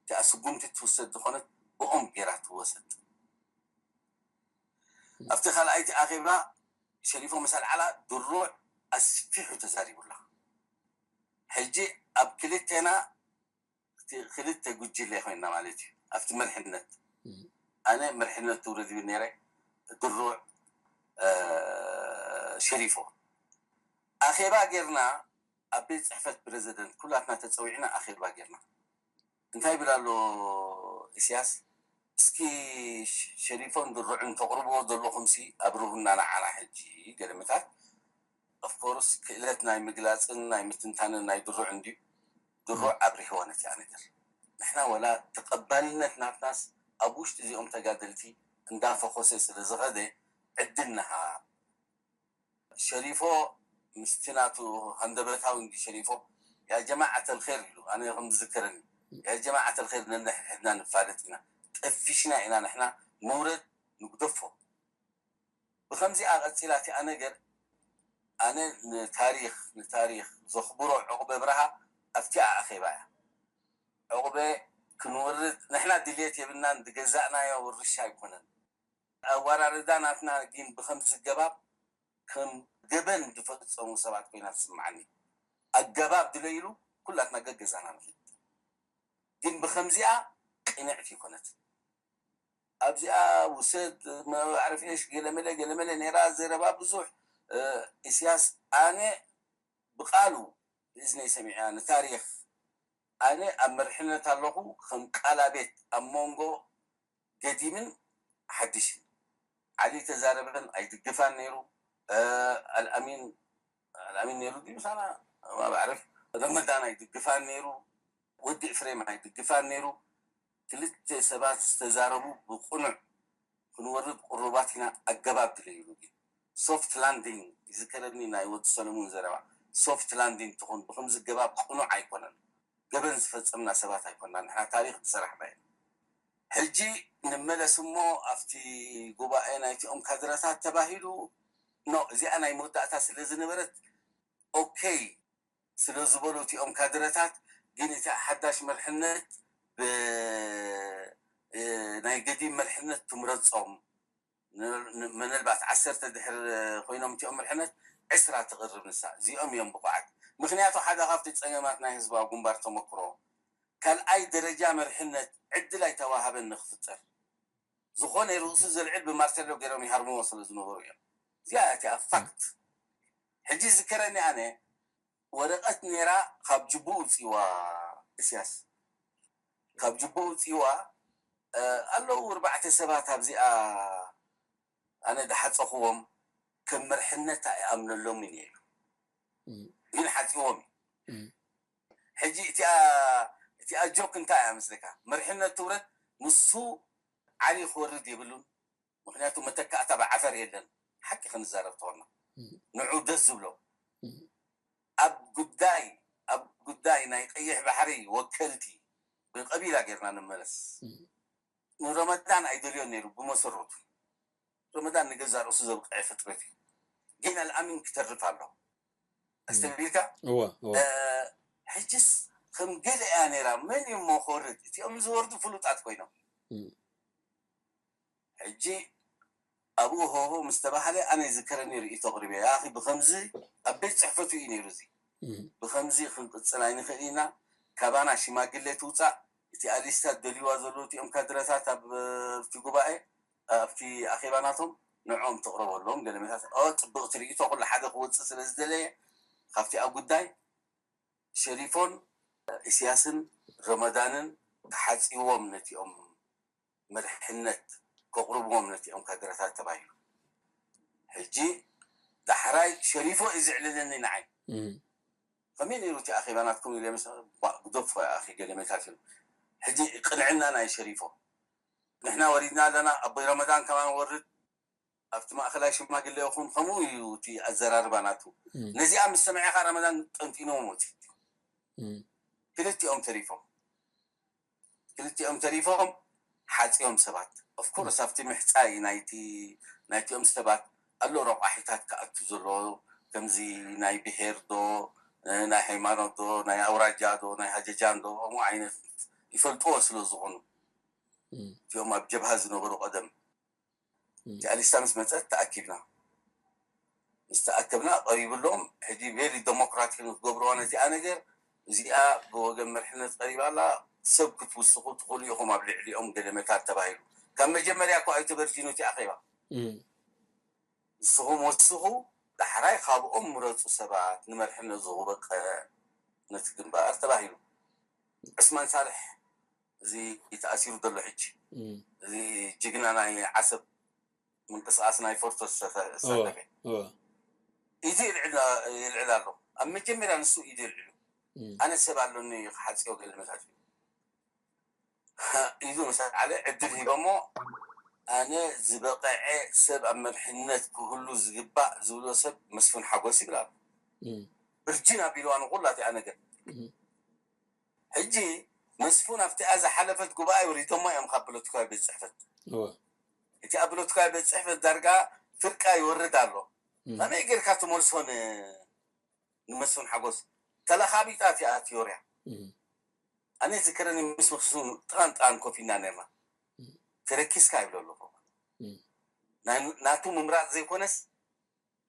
እቲኣ ስጉምቲ ትውሰድ ዝኾነት ብኦም ጌራ ትወሰድ። ኣብቲ ካልኣይቲ ኣኼባ ሸሪፎ ምስ ኣልዓላ ድሩዕ ኣስፊሑ ተዛሪቡላ። ሕጂ ኣብ ክልቴና ክልተ ጉጅለ ኮይና ማለት እዩ ኣብቲ መርሕነት። ኣነ መርሕነት ትውረድ ይብል ነይረ፣ ድሩዕ ሸሪፎ። ኣኼባ ጌርና ኣብ ቤት ፅሕፈት ፕረዚደንት ኩላትና ተፀዊዕና ኣኼባ ጌርና። እንታይ ይብል ኣሎ ኢሳያስ? እስኪ ሸሪፎን ድሩዕን ተቕርብዎ ዘለኹምሲ ኣብርሁና ንዓና ሕጂ። ገለመታት ኦፍኮርስ ክእለት ናይ ምግላፅን ናይ ምትንታንን ናይ ድሩዕ እንድዩ። ድሩዕ ኣብሪህዎ ነቲኣ ነገር። ንሕና ወላ ተቐባልነት ናትናስ ኣብ ውሽጢ እዚኦም ተጋደልቲ እንዳፈኾሰ ስለ ዝኸደ ዕድል ንሃ። ሸሪፎ ምስቲ ናቱ ሃንደበታዊ እንዲ ሸሪፎ ያ ጀማዓት ኣልኸይር ኢሉ ኣነ ከም ዝዝከረኒ ያ ጀማዓት ኣልኸይር ነንሕድሕድና ንፋለጥ ኢና ጠፊሽና ኢና ንሕና ንውረድ ንግደፎ። ብኸምዚኣ ቀፂላ እቲኣ ነገር ኣነ ንታሪኽ ንታሪኽ ዘኽብሮ ዕቑበ ብርሃ ኣብቲኣ ኣኼባ እያ። ዕቑበ ክንወርድ ንሕና ድልየት የብልናን ዝገዛእናዮ ውርሻ ኣይኮነን። ኣወራርዳ ናትና ግን ብኸምዚ ገባብ ከም ገበን ዝፈፀሙ ሰባት ኮይና ትስምዓኒ። ኣገባብ ድለይሉ ኩላትና ገገዛና ንኽድ ግን ብኸምዚኣ ቅንዕቲ ይኮነት። ኣብዚኣ ውሰድ መዕርፍ ሽ ገለመለ ገለመለ ነራ ዘረባ ብዙሕ ኢስያስ ኣነ ብቃሉ ብእዝነይ ሰሚዐ ንታሪክ ኣነ ኣብ መርሕነት ኣለኹ ከም ቃላ ቤት ኣብ መንጎ ገዲምን ሓድሽን ዓሊ ተዛረበን ኣይድግፋን ነይሩ ኣልኣሚን ኣልኣሚን ነይሩ ድዩ ሳና ማዕርፍ ረመዳን ኣይድግፋን ነይሩ ወዲ ኤፍሬም ኣይድግፋን ነይሩ ክልተ ሰባት ዝተዛረቡ ብቁኑዕ ክንወርድ ቁሩባት ኢና ኣገባብ ድለ ይብሉ ግን ሶፍት ላንዲንግ ይዝከረኒ ናይ ወዲ ሰለሙን ዘረባ ሶፍት ላንዲንግ ትኹን ብከምዚ ገባብ ቁኑዕ ኣይኮነን ገበን ዝፈጸምና ሰባት ኣይኮና ንሕና ታሪክ ዝሰራሕና ኢና ሕጂ ንመለስ እሞ ኣብቲ ጉባኤ ናይቲኦም ካድረታት ተባሂሉ ኖ እዚኣ ናይ መወዳእታ ስለ ዝነበረት ኦኬይ ስለ ዝበሉ እቲኦም ካድረታት ግን እቲ ሓዳሽ መርሕነት ናይ ገዲም መርሕነት ትምረፆም ምናልባት ዓሰርተ ድሕር ኮይኖም እቲኦም መርሕነት ዕስራ ትቕርብ ንሳ እዚኦም እዮም ብቑዓት ምክንያቱ ሓደ ካብቲ ፀገማት ናይ ህዝባዊ ግንባር ተመክሮ ካልኣይ ደረጃ መርሕነት ዕድል ኣይተዋሃበን ንክፍጠር ዝኾነ ርእሱ ዘልዕል ብማርተሎ ገይሮም ይሃርምዎ ስለ ዝነበሩ እዮም እዚኣ እቲኣ ፋክት ሕጂ ዝከረኒ ኣነ ወረቐት ነይራ ካብ ጅቡኡ ውፅዋ እስያስ ካብ ጅቡኡ ውፅዋ ኣለዉ እርባዕተ ሰባት ኣብዚኣ ኣነ ዝሓፀኽዎም ከም መርሕነት ኣይኣምነሎምን እየ ኢሉ ግን ሓፂዎም እዩ ሕጂ እቲኣ እቲኣ ጆክ እንታይ እያ መስለካ መርሕነት ትውረድ ንሱ ዓሊ ክወርድ የብሉን ምክንያቱ መተካእታ ብዓፈር የለን ሓቂ ክንዛረብ ተኾና ንዑ ደስ ዝብሎ ኣብ ጉዳይ ኣብ ጉዳይ ናይ ቀይሕ ባሕሪ ወከልቲ ብቀቢላ ጌርና ንመለስ ንረመዳን ኣይደልዮን ነይሩ ብመሰረቱ ረመዳን ንገዛ ርእሱ ዘብቅዐ ፍጥረት እዩ ግን ኣልኣሚን ክተርፍ ኣሎ ኣስተቢልካ ሕጅስ ከም ገለ እያ ነይራ መን እዩ ሞ ክወርድ እቲኦም ዝወርዱ ፍሉጣት ኮይኖም ሕጂ ኣብኡ ሆሆ ምስ ተባሃለ ኣነ ዝከረኒ ርእይቶ ኣቕሪበ ኣኺ ብኸምዚ ኣብ ቤት ፅሕፈቱ እዩ ነይሩ እዚ ብኸምዚ ክንቅፅል ኣይንኽእል ኢና ካባና ሽማግሌ ትውፃእ እቲ ኣሊስታት ደልይዋ ዘለዉ እቲኦም ካድረታት ኣብ እቲ ጉባኤ ኣብቲ ኣኼባ ናቶም ንዕኦም ተቕረበሎም ገለመታት ኦ ፅብቕቲ ርእይቶ ኩሉ ሓደ ክወፅእ ስለ ዝደለየ ካብቲ ኣብ ጉዳይ ሸሪፎን እስያስን ረመዳንን ተሓፂዎም ነቲኦም መርሕነት ከቕርብዎም ነቲኦም ካድረታት ተባሂሉ ሕጂ ዳሕራይ ሸሪፎ እዩ ዝዕልለኒ ንዓይ ከመይ ነይሩ እቲ ኣኼባ ናትኩም ኢለ ምስ ግደፎ ኣኺ ገለመታት ኢሉ ሕጂ ቅንዕና ናይ ሸሪፎ ንሕና ወሪድና ኣለና ኣቦይ ረመዳን ከማን ወርድ ኣብቲ ማእኸላይ ሽማግለ ይኹን ከምኡ እዩ እቲ ኣዘራርባ ናቱ ነዚኣ ምስ ሰምዐኻ ረመዳን ጠንጢኖም ወፂ ክልቲኦም ተሪፎም ክልቲኦም ተሪፎም ሓፂኦም ሰባት ኦፍኮርስ ኣብቲ ምሕፃይ ናይቲ ናይቲኦም ሰባት ኣሎ ረቋሒታት ክኣቱ ዘለዎ ከምዚ ናይ ብሄር ዶ ናይ ሃይማኖት ዶ ናይ ኣውራጃ ዶ ናይ ሃጀጃን ዶ ከምኡ ዓይነት ይፈልጥዎ ስለ ዝኾኑ እቲኦም ኣብ ጀብሃ ዝነበሩ ቀደም እቲኣ ሊስታ ምስ መፀት ተኣኪብና ምስ ተኣከብና ቀሪብሎም ሕጂ ቬሪ ደሞክራቲክ ንክገብርዋ ነዚኣ ነገር እዚኣ ብወገን መርሕነት ቀሪባ ኣላ ሰብ ክትውስኹ ትኽእሉ ኢኹም ኣብ ልዕሊኦም ገለመታት ተባሂሉ። ካብ መጀመርያ እኮ ኣይተበርጅኑ እቲ ኣኼባ። ንስኹም ወስኹ፣ ዳሕራይ ካብኦም ምረፁ ሰባት ንመርሕነት ዝውበቀ ነቲ ግንባር ተባሂሉ። ዑስማን ሳልሕ፣ እዚ ተኣሲሩ ዘሎ ሕጂ፣ እዚ ጅግና ናይ ዓሰብ ምንቅስቃስ ናይ ፎርቶ ዝተሳተፈ ኢዱ ይልዕል ኣሎ። ኣብ መጀመርያ ንሱ ኢዱ ይልዕሉ። ኣነ ሰብ ኣሎኒ ክሓፅዮ ገለመታት እዩ። ኢዱ ምስ ኣልዓለ ዕድል ሂቦሞ። ኣነ ዝበቐዐ ሰብ ኣብ መርሕነት ክህሉ ዝግባእ ዝብሎ ሰብ መስፍን ሓጎስ ይብል ኣሎ። ብርጅን ኣቢልዋ ንኩላ እቲኣ ነገር። ሕጂ መስፍን ኣብቲኣ ዝሓለፈት ጉባኤ ወሪዶሞ እዮም ካብ ፖለቲካዊ ቤት ፅሕፈት። እቲ ኣብ ፖለቲካዊ ቤት ፅሕፈት ዳርጋ ፍርቃ ይወርድ ኣሎ። ከመይ ጌርካ ትመልሶ ንመስፍን ሓጎስ? ተለኻቢጣ እቲኣ ቲዮርያ። ኣነ ዝከረኒ ምስ መስፍን ጥቓን ጥቓን ኮፍ ኢልና ነርና። ተረኪስካ ይብሎ ኣለኹ። ናቱ ምምራፅ ዘይኮነስ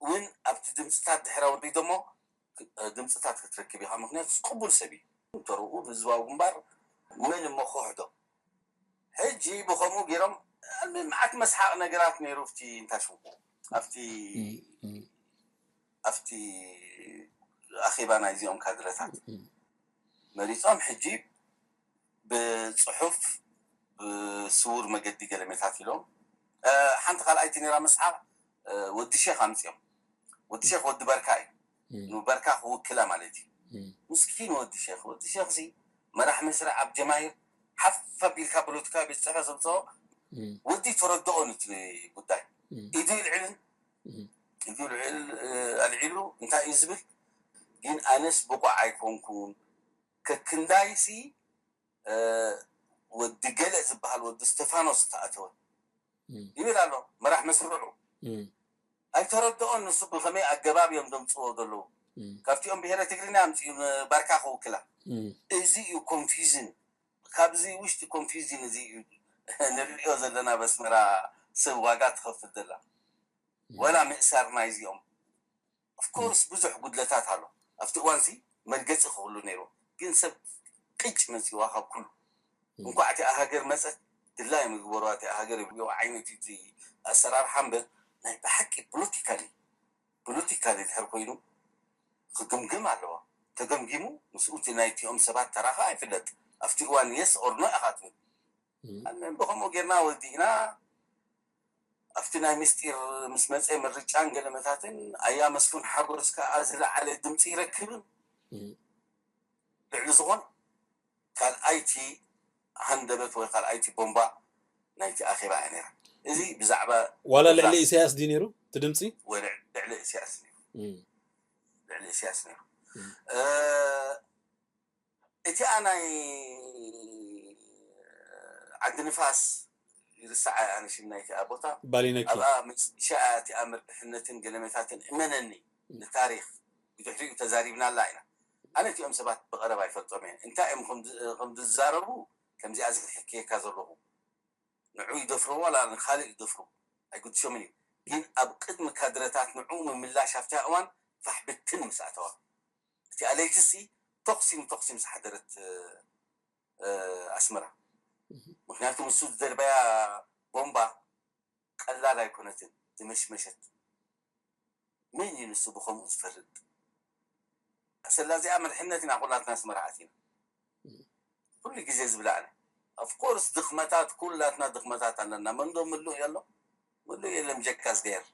እውን ኣብቲ ድምፅታት ድሕረ ወሪዶሞ ድምፅታት ክትረክብ ኢኻ። ምክንያቱ ቅቡል ሰብ እዩ። ተርኡ ህዝባዊ ግንባር መን እሞ ክውሕዶ? ሕጂ ብኸምኡ ገይሮም መዓት መስሓቕ ነገራት ነይሩ። ኣብቲ እንታይ ሽሙ ኣብቲ ኣብቲ ኣኼባ ናይዚኦም ካድረታት መሪፆም ሕጂ ብፅሑፍ ብስውር መገዲ ገለሜታት ኢሎም። ሓንቲ ካልኣይቲ ነራ መስሓቕ ወዲ ሼክ ኣምፅኦም። ወዲ ሼክ ወዲ በርካ እዩ። ንበርካ ክውክላ ማለት እዩ። ምስኪን ወዲ ሼክ ወዲ ሼክ ሲ መራሕ መስርዕ ኣብ ጀማሂር ሓፍ ኣቢልካ ፖለቲካዊ ቤት ፅሕፈት ዘምፅኦ ወዲ ተረድኦን እቲ ጉዳይ ኢዱ ይልዕልን ኢዱ ልዕል ኣልዒሉ እንታይ እዩ ዝብል? ግን ኣነስ ብቑዕ ኣይኮንኩን። ከክንዳይሲ ወዲ ገለ ዝበሃል ወዲ ስቴፋኖስ ተኣተወ ይብል ኣሎ መራሕ መስርዑ። ኣይተረድኦን ንሱ ብኸመይ ኣገባብ እዮም ዘምፅዎ ዘለዉ። ካብቲኦም ብሄረ ትግርኛ ኣምፅኡ ንባርካ ክውክላ። እዚ እዩ ኮንፊዝን። ካብዚ ውሽጢ ኮንፊዝን እዚ እዩ ንሪኦ ዘለና በስመራ ሰብ ዋጋ ትኸፍል ዘላ። ወላ ምእሳር ናይዚኦም ኦፍኮርስ ብዙሕ ጉድለታት ኣሎ። ኣብቲ እዋንሲ መርገፂ ክህሉ ነይሩ። ግን ሰብ ቅጭ መፂዋ ካብ ኩሉ እንኳዕ እቲኣ ሃገር መፀት ድላይ ምግበሩ እቲኣ ሃገር ይብልዎ ዓይነት እቲ ኣሰራርሓ እምበር ናይ ብሓቂ ፖለቲካሊ ፖለቲካሊ ድሕር ኮይኑ ክግምግም ኣለዎ። ተገምጊሙ ምስኡ እቲ ናይቲኦም ሰባት ተራኻ ኣይፍለጥ። ኣብቲ እዋን የስ ኦር ኖ ኢኻ ትብል። ኣነ ብኸምኡ ጌርና ወዲእና ኣብቲ ናይ ምስጢር ምስ መፀ ምርጫን ገለመታትን ኣያ መስፉን ሓጎስ ከዓ ዝለዓለ ድምፂ ይረክብን ልዕሊ ዝኾን ካልኣይቲ ሃንደበት ወይ ካልኣይቲ ቦምባ ናይቲ ኣኼባ እያ ነይራ። እዚ ብዛዕባ ዋላ ልዕሊ ኢሳያስ ድዩ ነይሩ እቲ ድምፂ? ልዕሊ ኢሳያስ ነይሩ። ልዕሊ ኢሳያስ ነይሩ። እቲኣ ናይ ዓዲ ንፋስ ይርስዓ ኣነ ሽም ናይቲኣ ቦታ ባሊነኪ ኣብኣ መሸኣ እቲኣ መርብሕነትን ገለመታትን እመነኒ ንታሪክ ብድሕሪኡ ተዛሪብናላ ኢና። ኣነ እቲኦም ሰባት ብቐረባ ይፈልጦም እየ። እንታይ እዮም ከም ዝዛረቡ ከምዚኣ ዝሕክየካ ዘለኹ ንዑ ይደፍርዎ ዋላ ንካልእ ይደፍሩ ኣይግድሾምን እዩ። ግን ኣብ ቅድሚ ካድረታት ንዑ ምምላሽ ኣብታ እዋን ፋሕ ብትን ምስ ኣተዋ እቲኣ ለይቲ ሲ ተኹሲ ንተኹሲ ምስ ሓደረት ኣስመራ ምክንያቱ ንሱ ዝደርበያ ቦምባ ቀላል ኣይኮነትን ዝመሽመሸት። መን እዩ ንሱ ብኸምኡ ዝፈርድ? ሰላ እዚኣ መርሕነት ኢና ኩላትና ኣስመራ ኣቲና ኩሉ ግዜ ዝብላ ኣነ ኦፍኮርስ ድኽመታት ኩላትና ድኽመታት ኣለና። መንዶ ምሉእ የሎ ምሉእ የለን ጀካ ዝገየር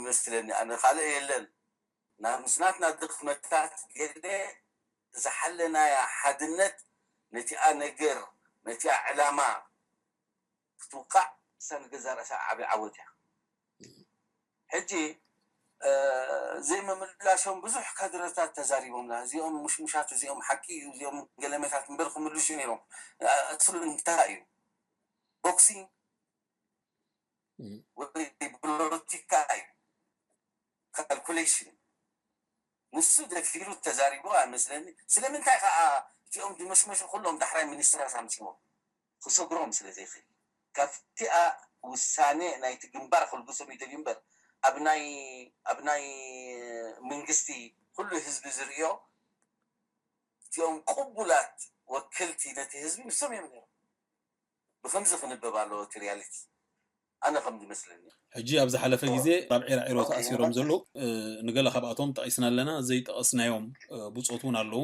መስለኒ ኣነ ካልእ የለን። ናብ ምስናትና ድኽመታት ገለ ዝሓለናያ ሓድነት ነቲኣ ነገር ነቲኣ ዕላማ ክትውቃዕ እሳ ንገዛ ርእሳ ዓብዪ ዓወት እያ። ሕጂ ዘይምምላሾም ብዙሕ ካድረታት ተዛሪቦምና እዚኦም ሙሽሙሻት እዚኦም ሓቂ እዩ እዚኦም ገለመታት እምበር ክምልሹ ነይሮም። እትሉ እንታይ እዩ ቦክሲንግ ወይ ፖለቲካ እዩ ካልኩሌሽን ንሱ ደፊሩ ተዛሪቡ ኣይመስለኒ። ስለምንታይ ከዓ እቲኦም ዝመሽመሹ ኩሎም ዳሕራይ ሚኒስትራት ኣምፅዎም ክሰግሮም ስለ ዘይኽእል ካብቲኣ ውሳኔ ናይቲ ግንባር ክልግሶም ይደልዩ እምበር ኣብ ናይ ኣብ ናይ መንግስቲ ኩሉ ህዝቢ ዝርእዮ እቲኦም ቅቡላት ወክልቲ ነቲ ህዝቢ ንሶም እዮም ነይሮም። ብከምዚ ክንበብ ኣለዎ እቲ ሪያሊቲ፣ ኣነ ከም ዝመስለኒ። ሕጂ ኣብ ዝሓለፈ ግዜ ኣብ ዒራዒሮ ተኣሲሮም ዘለዉ ንገለ ካብኣቶም ጠቒስና ኣለና፣ ዘይጠቐስናዮም ብጾት እውን ኣለዉ።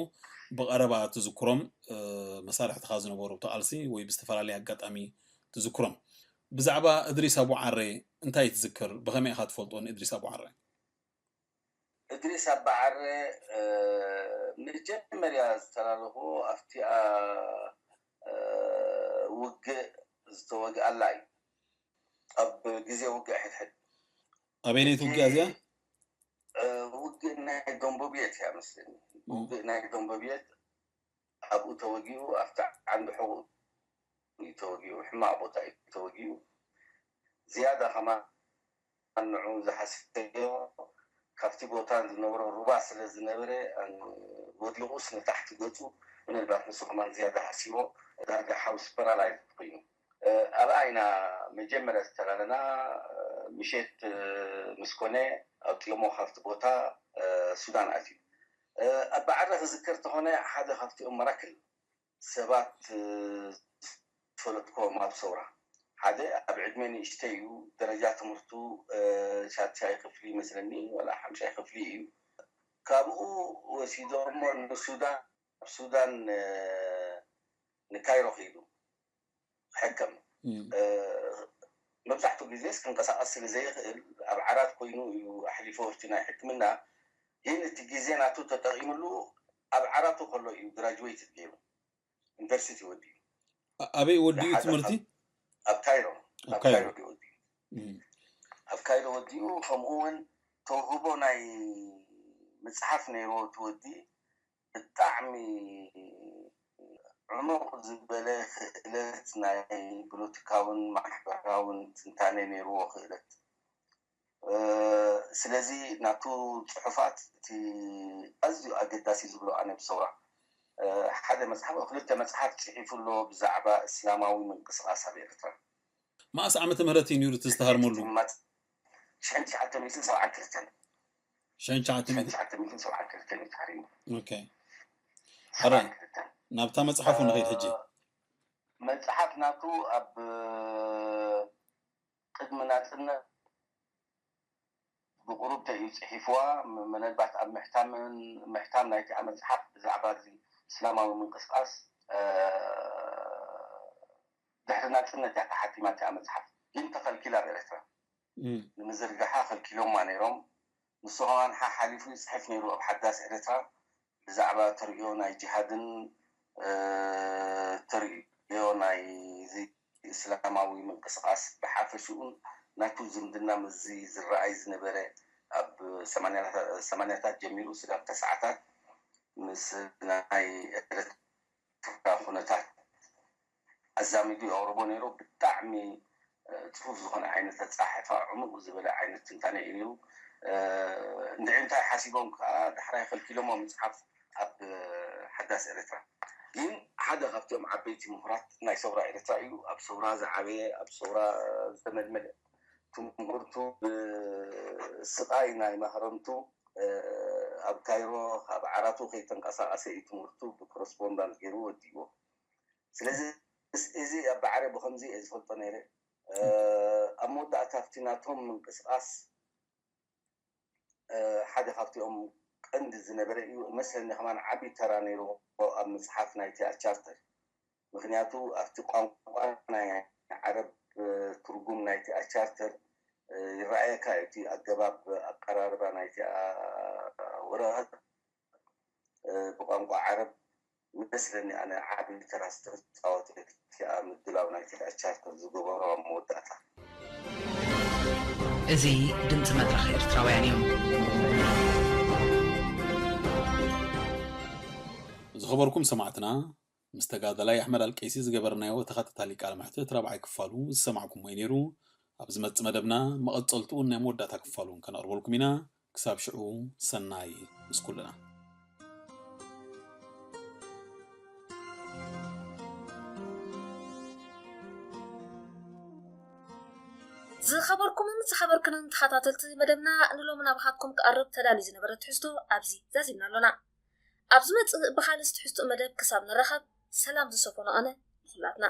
ብቐረባ ትዝክሮም፣ መሳርሕትኻ ዝነበሩ ተቓልሲ ወይ ብዝተፈላለየ ኣጋጣሚ ትዝክሮም። ብዛዕባ እድሪስ ኣቡ ዓረ እንታይ ትዝክር? ብኸመይ ኢኻ ትፈልጦ ንእድሪስ ኣቡ ዓረ? እድሪስ ኣባዓረ መጀመርያ ዝተላለኹ ኣብቲኣ ውግእ ዝተወግኣላ እዩ። ኣብ ግዜ ውግእ ሕድሕድ ኣበይነይቲ ውግእ እዚኣ? ውግእ ናይ ደንቦብየት እያ መስለኒ። ውግእ ናይ ደንቦብየት ኣብኡ ተወጊኡ ኣብቲ ዓንዲ ሕቑ እዩ ተወጊኡ፣ ሕማቕ ቦታ እዩ ተወጊኡ። ዝያዳ ከማን ንዑ ዝሃሰዮ ካብቲ ቦታ ዝነበሮ ሩባ ስለ ዝነበረ፣ ወዲቑስ ንታሕቲ ገጹ ምናልባት ንሱ ከማን ዝያዳ ሃስይዎ፣ ዳርጋ ሓውስ ፓራላይዝ ኮይኑ። ኣብኣ ኢና መጀመርያ ዝተላለና። ምሸት ምስ ኮነ ኣውጺኦሞ ካብቲ ቦታ ሱዳን ኣትዩ። ኣባዓረ ክዝከር ተኾነ ሓደ ካብቲኦም መራክል ሰባት ዝፈለጥኮም ኣብ ሰውራ ሓደ ኣብ ዕድመ ንእሽተይ እዩ። ደረጃ ትምህርቱ ሻድሻይ ክፍሊ ይመስለኒ ዋላ ሓምሻይ ክፍሊ እዩ። ካብኡ ወሲዶሞ ንሱዳን፣ ኣብ ሱዳን ንካይሮ ከይዱ ሕከም። መብዛሕትኡ ግዜስ ክንቀሳቐስ ስለ ዘይኽእል ኣብ ዓራት ኮይኑ እዩ ኣሕሊፎ። እቲ ናይ ሕክምና ግን እቲ ግዜ ናቱ ተጠቒምሉ ኣብ ዓራቱ ከሎ እዩ ግራጅዌት ገይሩ ዩኒቨርሲቲ ወዲኡ። ኣበይ ወዲኡ ትምህርቲ? ኣብ ካይሮ። ኣብ ካይሮ ወዲኡ። ኣብ ካይሮ ወዲኡ። ከምኡ እውን ተውህቦ ናይ ምፅሓፍ ነይርዎ እቲ ወዲ። ብጣዕሚ ዕሙቕ ዝበለ ክእለት ናይ ፖለቲካውን ማሕበራውን ትንታነ ነይርዎ ክእለት። ስለዚ ናቱ ፅሑፋት እቲ ኣዝዩ ኣገዳሲ ዝብሎ ኣነ ብሰውራ ሓደ መፅሓፍ ክልተ መፅሓፍ ፅሒፉ ኣሎ ብዛዕባ እስላማዊ ምንቅስቃስ ኣብ ኤርትራ። መኣስ ዓመተ ምህረት እዩ ነይሩ እቲ ዝተሃርመሉ? ሽሕን ትሽዓተ ሚእትን ሰብዓን ክልተን። ሽሕን ትሽዓተ ሚእትን ትሽዓተ ሚእትን ሰብዓን ክልተን እዩ ተሃሪሙ። ኦኬ። ሕራይ ናብታ መጽሓፉ ንኸይድ ሕጂ። መጽሓፍ ናቱ ኣብ ቅድሚ ናጽነት ብቁሩብ ተዩ ጽሒፍዋ። ምናልባት ኣብ ምሕታምን ምሕታም ናይቲኣ መጽሓፍ ብዛዕባ እዚ እስላማዊ ምንቅስቃስ ድሕሪ ናጽነት እያ ተሓቲማ እቲኣ መጽሓፍ፣ ግን ተኸልኪላ ኣብ ኤርትራ። ንምዝርግሓ ከልኪሎማ ነይሮም። ንሱ ከማን ሓሓሊፉ ይጽሕፍ ነይሩ ኣብ ሓዳስ ኤርትራ ብዛዕባ ተርእዮ ናይ ጅሃድን ተርእዮ ናይ እዚ እስላማዊ ምንቅስቃስ ብሓፈሽኡን ናቱ ዝምድና ምስዚ ዝረኣይ ዝነበረ ኣብ ሰማንያታት ጀሚሩ ስጋብ ተስዓታት ምስ ናይ ኤርትራ ኩነታት ኣዛሚዱ የቕርቦ ነይሩ። ብጣዕሚ ፅፉፍ ዝኾነ ዓይነት ኣፀሓሕፋ ዕሙቕ ዝበለ ዓይነት ትንታነ እዩ ነይሩ። እንድዒ እንታይ ሓሲቦም ከዓ ዳሕራይ ከልኪሎሞ ምፅሓፍ ኣብ ሓዳስ ኤርትራ። ግን ሓደ ካብቶም ዓበይቲ ምሁራት ናይ ሰውራ ኤርትራ እዩ። ኣብ ሰውራ ዝዓበየ፣ ኣብ ሰውራ ዝተመልመለ ትምህርቱ ብስቓይ ናይ ማህረምቱ ኣብ ካይሮ ካብ ዓራቱ ከይተንቀሳቐሰ እዩ ትምህርቱ ብኮረስፖንዳንት ገይሩ ወዲእዎ። ስለዚ እዚ ኣባዓረ ብኸምዚ እየ ዝፈልጦ ነይረ። ኣብ መወዳእታ ኣብቲ ናቶም ምንቅስቃስ ሓደ ካብቲኦም ቀንዲ ዝነበረ እዩ መስለኒ ከማን ዓቢ ተራ ነይርዎ ኣብ ምፅሓፍ ናይቲ ቻርተር። ምክንያቱ ኣብቲ ቋንቋ ናይ ዓረብ ትርጉም ናይቲ ቻርተር ይረኣየካ እቲ ኣገባብ ኣቀራርባ ናይቲ ወረቐት ብቋንቋ ዓረብ መስለኒ ኣነ ዓቢ ተራ ዝተፃወተ እቲኣ ምድላው ናይቲ ቻርተር ዝገበሮ ኣብ መወዳእታ። እዚ ድምፂ መድረኽ ኤርትራውያን እዩ። ዝኸበርኩም ሰማዕትና፣ ምስ ተጋዳላይ ኣሕመድ ኣልቀይሲ ዝገበርናዮ ተኸታታሊ ቃለ መሕትት ራብዓይ ክፋሉ ዝሰማዕኩሞ እዩ ነይሩ። ኣብ ዝመጽእ መደብና መቐጸልትኡን ናይ መወዳእታ ክፋሉን ከነቕርበልኩም ኢና። ክሳብ ሽዑ ሰናይ ምስ ኩልና። ዝኸበርኩምን ዝኸበርክንን ተኸታተልቲ መደብና፣ ንሎሚ ናባኻትኩም ክቐርብ ተዳልዩ ዝነበረ ትሕዝቶ ኣብዚ ዛዚምና ኣሎና። ኣብ ዝመጽእ ብኻልእ ትሕዝቶ መደብ ክሳብ ንራኸብ፣ ሰላም ዝሰፈኖ ኣነ ንኹላትና።